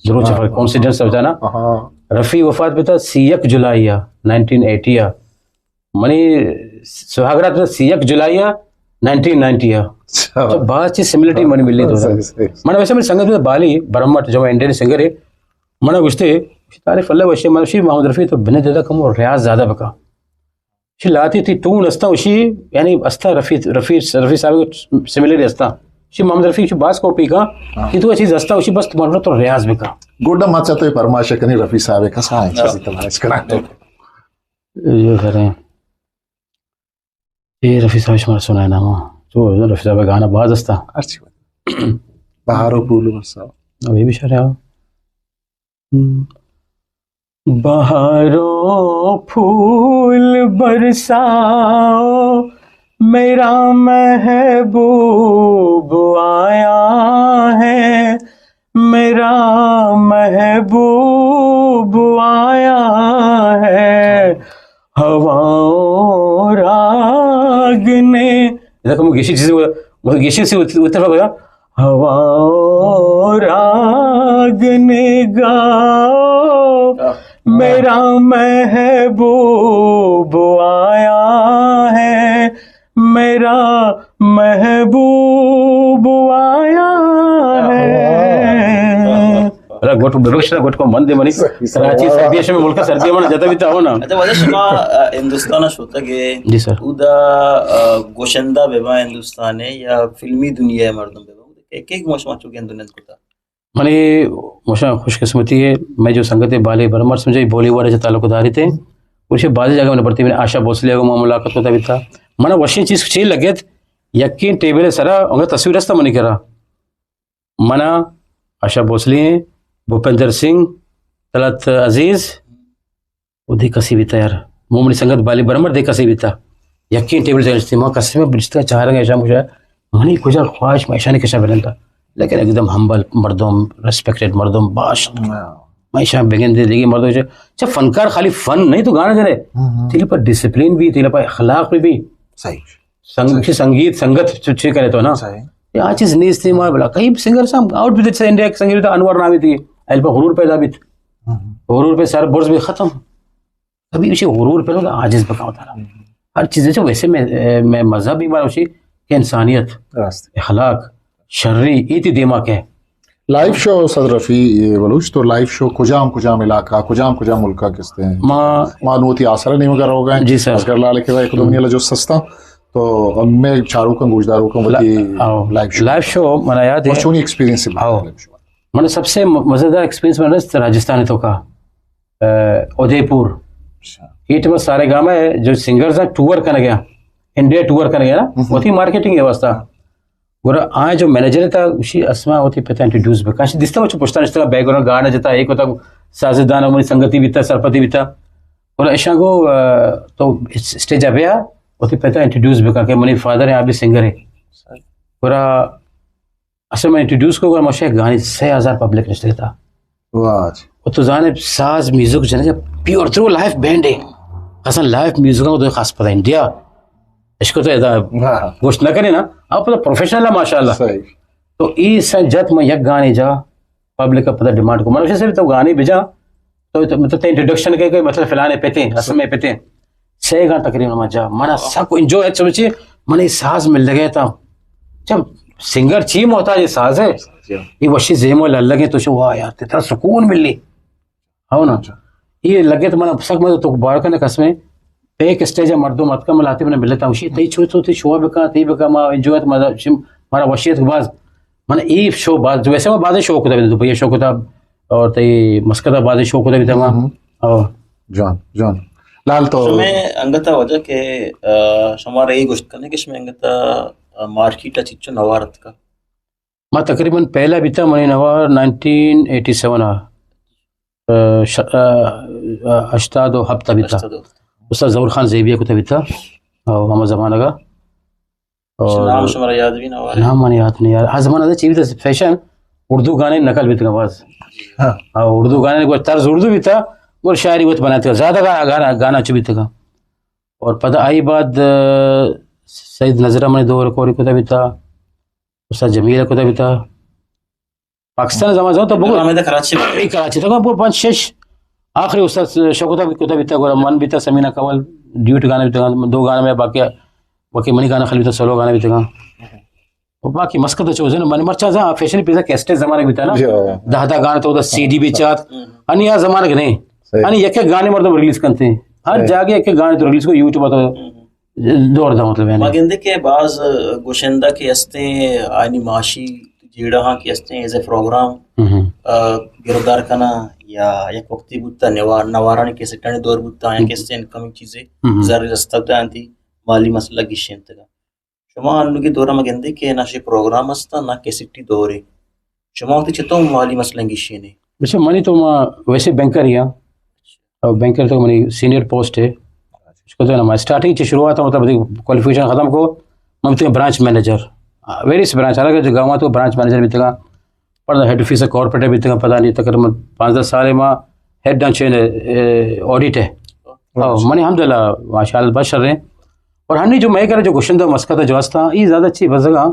درو چفر کونسیڈنس ہوتا نا. ہاں. رفیع وفات بیتا سی یک جولائی، نائنٹین ایٹی. منی سہاگرات سی یک جولائی، نائنٹین نائنٹی. اچھا. تو باز چیز سملرٹی منی ملی تو. صحیح، صحیح. من ویسے منی سنگت بالی برمٹ جو انڈین سنگر ہے، من گوشتے، تعریف اللہ وشی، من شی محمد رفیع تو بنے دیدا کم ریاض زیادہ بکا. شی لاتی تی ٹون استا وشی، یعنی استا رفیع، رفیع، رفیع صاحب سملرٹی استا. شی محمد رفیع شی باز کاپی کا، ہاں. کہ تو چیز استا وشی بس تمہارا تو ریاض بکا. گڈا ما چاہتے پرمائش کنی رفیع صاحب کسا ہے، ہاں. کسی تمہارا اس کرا. یہ کریں. اے رفیع صاحب شمارا سنائے ناما. تو رفیع صاحب گانا باز استا. ہرچی. بہار و پھول برساؤ. ابھی بھی شر ہے. ہم. بہار و پھول برساؤ، میرا محبوب آیا ہے، میرا محبوب آیا ہے. ہوا و راگ نے، دیکھو، وہ گیشی چیزیں، وہ، وہ گیشی سے ات-، اتفاق ہوا. ہوا و راگ نے گاؤ، میرا محبوب آیا ہے، میرا محبوب آیا ہے. را گوٹ ببخش، را گوٹ کو من دے منی. صحیح، صحیح. کراچی سردی، شمے ملک سردی من جتا بیتا ہو نا. اچھا، واجہ شما، آ، ہندوستان شوتگ ہے. جی سر. اودا، آ، گوشندہ ببا ہندوستان ہے یا فلمی دنیا ہے مردم ببا؟ کہ، کہ گوما شما چو گند نند کتا؟ منی مشا خوش قسمتی ہے، میں جو سنگت بالے برمر سمجھے بالی ووڈ سے تعلق داری تھے. اور سے بعضی جگہ میں نے پڑھتی، میں نے آشا بھوسلے کو ملاقات ہوتا بھی تھا. من وشیں چیز چی لگت، یقین ٹیبل سرا انگا تصویر استا منی کرا. منا آشا بھوسلے، بھوپندر سنگھ، طلعت عزیز، و دے کسی بیتا یار. مومنی سنگت بالی برمر دے کسی بیتا. یکیں ٹیبل تے نشتی، ما کسی میں بجتا چارنگ ایشان کجا، منی کجا خواہش میں ایشانی کشا بننتا. لیکن ایک دم ہمبل مردم، ریسپیکٹڈ مردم، باش. ہاں. میں ایشان بگن دے دیگی مردم چا، چا فنکار خالی فن نہیں تو گانا جنے. ہاں، ہاں. تیلے پر ڈسپلین بھی، تیلے پر اخلاق بھی بھی. صحیح. سنگ-، صحیح. سنگیت، سنگت چ-، چے کرے تو نا؟ صحیح. یہ آ چیز نیست ہے، ما بلا کئی سنگر سام آؤٹ بھی تھے، انڈیا کے سنگر تھا، انور نامی تھی، ایل پر غرور پیدا بھی تھا. ہاں. غرور پہ سر برز بھی ختم. کبھی اسے غرور پہ لوگ عاجز بکا ہوتا رہا. ہاں. ہر چیز سے ویسے میں، میں مذہب بھی مارا اسی کہ انسانیت، راست. اخلاق، شری، یہ تھی دیما کے. لائیو شو صدر رفیع بلوچ، تو لائیو شو کجام کجام علاقہ، کجام کجام ملکہ کستے ہیں؟ ما، ما نوتی آسرا نیمگا روگا ہیں. جی سر. اصغر لال کے ایک دو منی جو سستا، تو میں چاروکاں گوشداروکاں وتی آؤ. لائیو شو. لائیو شو منا یاد ہے. اور چونی ایکسپیرینس ہے آؤ. لائیو شو. من سب سے م-، مزیدار ایکسپیرینس من رست راجستھان تو کا، اے، ادے پور. اچھا. یہ ٹائم سارے گاما ہے جو سنگرز ہیں ٹور کرنے گیا، انڈیا ٹور کرنے گیا نا، ہم. وتی مارکیٹنگ ہے واسطہ. گورا آئے جو مینیجر تھا، اسی اسما وتی پتا انٹروڈیوس بکا. اسی دستا وچ پشتا نشتا، بیک گراؤنڈ گانا جتا، ایک ہوتا سازدان منی سنگتی بیتا، سرپتی بیتا. گورا اشاں گو، آ، تو اس-، اسٹیج ابیا، وتی پتا انٹروڈیوس بکا کہ منی فادر ہیں، آپ بھی سنگر ہیں. گورا اصل میں انٹروڈیوس کو، گورا مشے گانی سے ہزار پبلک نشتا تھا. واہ. و تو زانے ساز میوزک جنے پیور تھرو لائیو بینڈ ہے. اصلا لائیو میوزک کو تو خاص پتہ انڈیا. اس کو تو ادا ہاں. گوشت نہ کرے نا، آپ تو پروفیشنل ہے ماشاءاللہ. صحیح. تو ای سن جت میں یک گانے جا، پبلک کا پتہ ڈیمانڈ کو. من اسے سے تو گانے بجا، تو، تو مطلب تے انٹروڈکشن کے کوئی مطلب فلانے پتے، اصل میں پتے. سے گانا تقریبا ما جا، منا سک انجوائے سمجھے، منے ساز مل لگے تا. جب سنگر چی محتاج ہے ساز ہے، یہ وشی زیمو لگے تو شو، واہ یار، ترا سکون ملی. ہو نا؟ اچھا. یہ لگے تو منا سک مزہ تو بار کنے قسمیں. پہ ایک اسٹیج مردم اتکا ملاتے منا ملتا وشی، تئی چو تو تئی شو بکا، تئی بکا ما انجوائے تو مزہ، مارا وشیت باز. من ای شو باز، ویسے ما بازیں شو کتا، دبئی شو کتا، اور تئی مسقط بازیں شو کتا بیتا ما. ہم. اور جوان، جوان. لال تو شمے انگتا واجہ کہ، آ، شمارا یہ گوشت کنے کہ شمے انگتا، آ، مارکیٹ چچو نوار اتکا؟ ما تقریبا پہلا بیتا منی نوار نائنٹین ایٹی سیون آ، آ، ش-، آ، آ، ہشتاد و ہفت بیتا. ہشتاد و ہفت. استاد ظہور خان زیبیا کتا بیتا. اور ہما زمانہ کا. اور نام شمارا یاد بھی نہ ہوا؟ نام من یاد نہیں یار. آ زمانہ دا چی بیتا، فیشن، اردو گانے نقل بیتگا باز۔ ہاں۔ اور اردو گانے کو طرز اردو بیتا، اور شاعری وت بناتگا، زیادہ گانا، گانا، گانا چو بیتگا۔ اور پدا آئی بعد، آ، سید نذر من دو ریکارڈنگ کتا بیتا، استاد جمیل کتا بیتا۔ پاکستان زمان زمان تو بگو۔ ہمیں تو کراچی میں۔ اے کراچی تو بگو پانچ شش۔ آخری استاد شوکتا کتا بیتا، گورا من بیتا، سمینا کول، ڈیوٹ گانا بیتا، دو گانا میں باقی، باقی منی گانا خالی بیتا، سولو گانا بیتا۔ و باقی مسکت چو زن من مرچا زا فیشن پیزا کیسٹ زمانگ بیتا نا۔ جی، ہاں۔ دہ دہ گانا تو دا سی ڈی بھی چات۔ انی آ زمانگ نہیں۔ صحیح۔ انی یک یک گانے مردم ریلیز کنتے ہیں۔ ہر صحیح۔ جاگے یک یک گانے تو ریلیز کو یوٹیوب تو دور دا مطلب یعنی۔ ما گندے کہ باز گوشندہ کہ ہستیں آنی معاشی جیڑہ ہاں کہ ہستیں ایز اے پروگرام، ہم۔ آ، گرودار کنا یا یک وقتی بوتا نوار-، نوارانی کیسٹانی دور بوتا یا ہم۔ کیسے انکمنگ چیزیں ہم۔ زر رستہ بوتا انتی مالی مسئلہ گیشینتگا۔ شما انوگی دورا ما گندے کہ نہ شے پروگرام ہستا، نہ کیسٹی دورے۔ شما وقتی چطور مالی مسئلہ گیشینے؟ بچہ منی تو ما ویسے بینکر ہی ہاں۔ اور بینکر تو منی سینئر پوسٹ ہے۔ اس کو تو نا، میں سٹارٹنگ سے شروعات مطلب کوالیفکیشن ختم کو، من تو برانچ مینیجر، ویریس برانچ، الگ جو گاؤں تو برانچ مینیجر بیتگا، پر ہیڈ آفس کارپوریٹ بیتگا، پتہ نہیں تقریباً پانزدہ سال ما ہیڈ آن چین، اے، آڈٹ ہے۔ او، منی الحمدللہ ماشاءاللہ بس شر ہیں۔ اور ہنی جو میں کرے جو گشندہ مسکت جو ہستا، یہ زیادہ اچھی بزگا،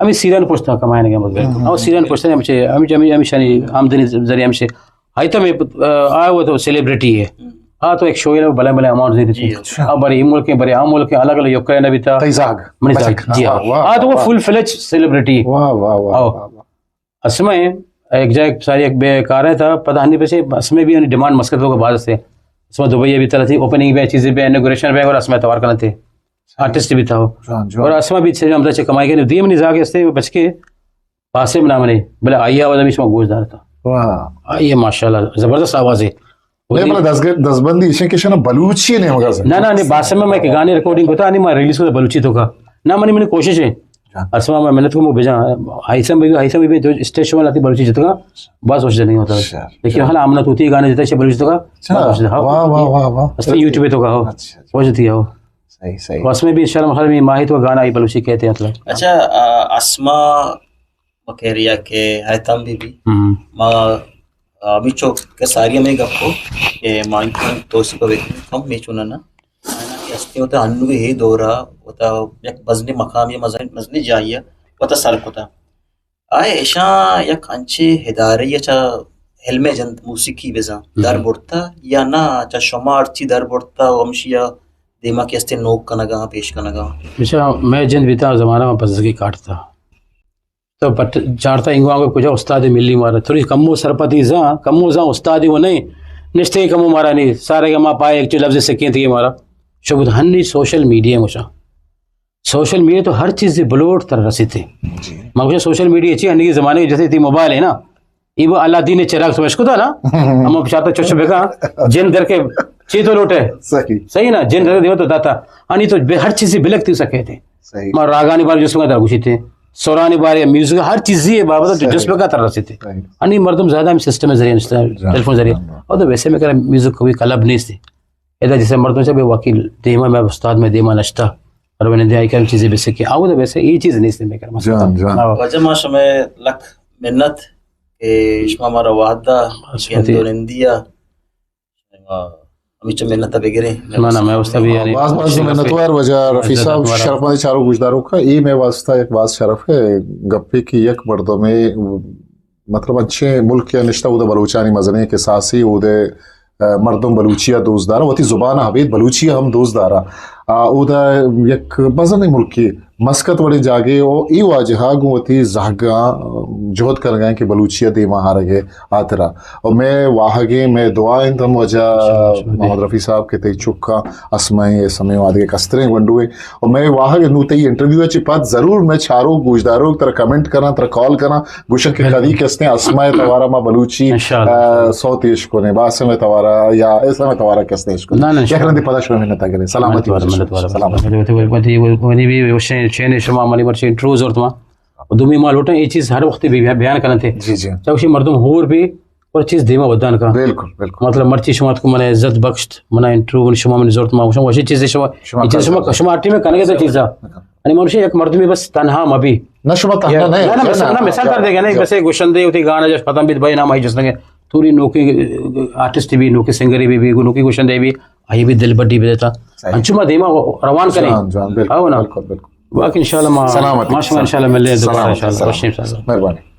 ہمیں سیران پوچھتا کمائے نہیں مطلب۔ بالکل۔ اور سیران پوچھتے ہیں ہمشے، ہمیں، ہمیں، ہمیں شانی آمدنی ذریعہ ہمشے۔ آئی تو میں، آ، آ، وہ تو سیلیبریٹی ہے۔ ہم۔ آ تو ایک شو ہے، بلے بلے اماؤنٹ دے دیتے۔ جی، اچھا۔ آ بڑے ملک ہیں، بڑے آ ملک ہیں، الگ الگ یوکرین بھی تھا۔ تئی زاگ۔ منی زاگ، بچک۔ جی ہاں۔ واہ، آ تو وہ واہ۔ فل فلیج سیلیبریٹی ہے۔ واہ، واہ، واہ، آؤ۔ واہ، واہ۔ اسمے ایک جگہ ساری ایک بے کار ہے تھا، پتہ نہیں پیسے، اسمے بھی ڈیمانڈ مسکت لوگ باز سے۔ اسمے دبئی بھی تھا تھی، اوپننگ بھی چیزیں بھی، انوگریشن بھی، اور اسمے توار کرنا تھے۔ آرٹسٹ بھی تھا وہ۔ جان، جان۔ اور اسمے بھی چھ ہم سے کمائی کے، دیم نہیں زاگ استے بچ کے۔ پاسے بنا منے، بلے آئی آواز ہمیش ما گوش دارتا۔ واہ۔ آئی ماشاءاللہ زبردست آواز ہے۔ نہیں، بلے دزگ-، دزبندی ایشیں کہ شنا بلوچی نے مگا سے۔ نہ، نہ، نہیں، باسم میں کہ گانے ریکارڈنگ ہوتا، نہیں، میں ریلیز کو بلوچی تو کا۔ نہ، منی، منی کوشش ہے۔ جان۔ اسما میں محنت کو مو بجا، ہیثم بھی، ہیثم بھی جو اسٹیج شو لاتی بلوچی جتگا، بس وش نہیں ہوتا۔ اچھا۔ لیکن حال آمنا توتی گانے جتا شے بلوچی تو کا، اچھا۔ بس وش ہاں۔ واہ، واہ، واہ، واہ۔ اصلی یوٹیوب تو کا ہو۔ اچھا، اچھا۔ وش تھی ہو۔ صحیح، صحیح۔ بس میں بھی انشاءاللہ مطلب ماہی تو گانا آئی بلوچی کہتے ہیں مطلب۔ اچھا، آ، اسما مکریا کہ ہیتم بی بی۔ ہم۔ ما، آ، ہمیچو کہ ساری ہمیں گپ کو کہ ما انچو توسیپ بکنیں کم میچو نہ نہ۔ کہ ہستی ہوتا انو ہی دورا ہوتا یک بزنی مقامی مزنی، مزنی جاہی ہوتا سر کتا۔ آئے اشاں یک انچے ادارے یا چا علم جند موسیقی بزاں در ہم۔ برتا یا نہ چا شما ہرچی در برتا و ہمشیا دیما کہ ہستے نوک کنگا پیش کنگا؟ بچا میں جند بیتا زمانہ ما پزگی کاٹتا۔ تو پٹ چارتا انگو آنگو کجا استاد ملی مارا۔ تھوڑی کمو سرپدی زاں، کمو زاں استادی وہ نہیں۔ نشتے کمو مارا نہیں۔ سارے کا ما پائے ایک چیز لفظ سکیں تھی مارا۔ شبد ہنی سوشل میڈیا مشا۔ سوشل میڈیا تو ہر چیز بلوٹ تر رسیتے۔ جی۔ ما گوشا سوشل میڈیا چی ہنی زمانے جیسے تھی موبائل ہے نا۔ یہ وہ اللہ دین چراغ سمجھ کو تھا نا۔ ہم بچارتا چوش بگا۔ جن در کے چی تو لوٹے۔ صحیح۔ صحیح نا؟ جن در دیو تو داتا۔ ہنی تو بے ہر چیز بلک تھی سکے تھے۔ صحیح۔ ما راگانی بارے جس وقت گوشی تھے، سورانی بارے، میوزک، ہر چیزی بابت صحیح۔ جس پہ کا تر رسیتے۔ صحیح۔ انی مردم زیادہ ہم سسٹم ذریعے نشتا، جان، ٹیلیفون ذریعے۔ جان۔ اور تو ویسے میں کرا میوزک کوئی کلب نہیں تھی۔ ادا جسے مردم چا بے واقعی دیما میں استاد میں دیما نشتا۔ اور میں نے دیا کہ چیزیں بے سکے۔ آؤ تو ویسے یہ چیز نہیں تھی میں کرا۔ جان، جان۔ آؤ۔ واجہ ما شمے لکھ منت کہ شما مارا وعدہ بس گند و نندیا۔ ہمیچو منت بگریں۔ نہ، نہ، میں واسطہ بھی یعنی باز باز منتوار واجہ رفیع صاحب، شرف مند چارو گوشداروکا، اے میں واسطہ یک باز شرف ہے گپے کہ یک مردمے مطلب انچیں ملک یا نشتہ اودا بلوچانی مزنیں کساسے اودے، آ، مردم بلوچی ء دوست دارا، وتی زبان ء ابید بلوچی ء ہم دوست دارا۔ آ، اودا یک مزنیں ملکے مسکت وڑیں جاگے و اے واجہ ء گوں وتی زہگاں جہد کنگا کہ بلوچی ء دیما آرگ ء ہاترا۔ و مئے واہگیں، مئے دعا انت ہم واجہ انشاءاللہ، انشاءاللہ۔ محمد رفیع صاحب کہ تئی چکاں اسمائیں، اسمیں وادگے کستریں گونڈوے۔ و مئے واہگ نوں تئی انٹرویو ء چہ پد ضرور مئے چاروک گوشداروک ترا کمنٹ کناں، ترا کال کناں، گوشاں کہ بالکل۔ کدی کستیں اسماء توارا ما بلوچی، انشاءاللہ، آ، انشاءاللہ۔ سوت اش کنیں، باسم توارا یا اسم توارا کستیں اش کنیں۔ نہ، نہ، یک انشاءاللہ۔ رندی پدا شما منت گریں۔ سلامتی منت وار، بخش۔ منت وار۔ سلامتی۔ وتی، وتی، وتی بھی وشیں چین شما منی مرچی انٹرویو زورت ما۔ و دومی ما لوٹاں اے چیز ہر وقت بی-، بیان کننتے۔ جی، جی۔ چوشی مردم ہور بی اور چیز دیما ودان کا۔ بالکل، بالکل۔ مطلب مرچی شما کو من عزت بخشت، منا انٹرویو شما من زورت ما، شما وشی چیز شما، شما یہ چیز شما، شما ٹیم کنگے تا چیزا۔ یعنی منشی یک مردمی بس تنہا مبی۔ نہ، شما تنہا نہ، نہ، نہ، مثال، نہ، مثال تر دیگا، نہ، بس گوشندے ہوتی گانا جش ختم بیت، بھائی نام آئی جس نگے، توری نوکی آرٹسٹ بھی، نوکی سنگری بھی، بھی، نوکی گوشندے بھی، آئی بھی دل بڈی بدیتا۔ انچو ما دیما روان کریں۔ جان، جان، بالکل، او نا؟ بالکل، بالکل۔ باقی انشاءاللہ ما، سلامت، ما شما انشاءاللہ ملے دوبارہ، سلامت، انشاءاللہ۔ سلامت۔ خوش انشاءاللہ۔ مہربانی۔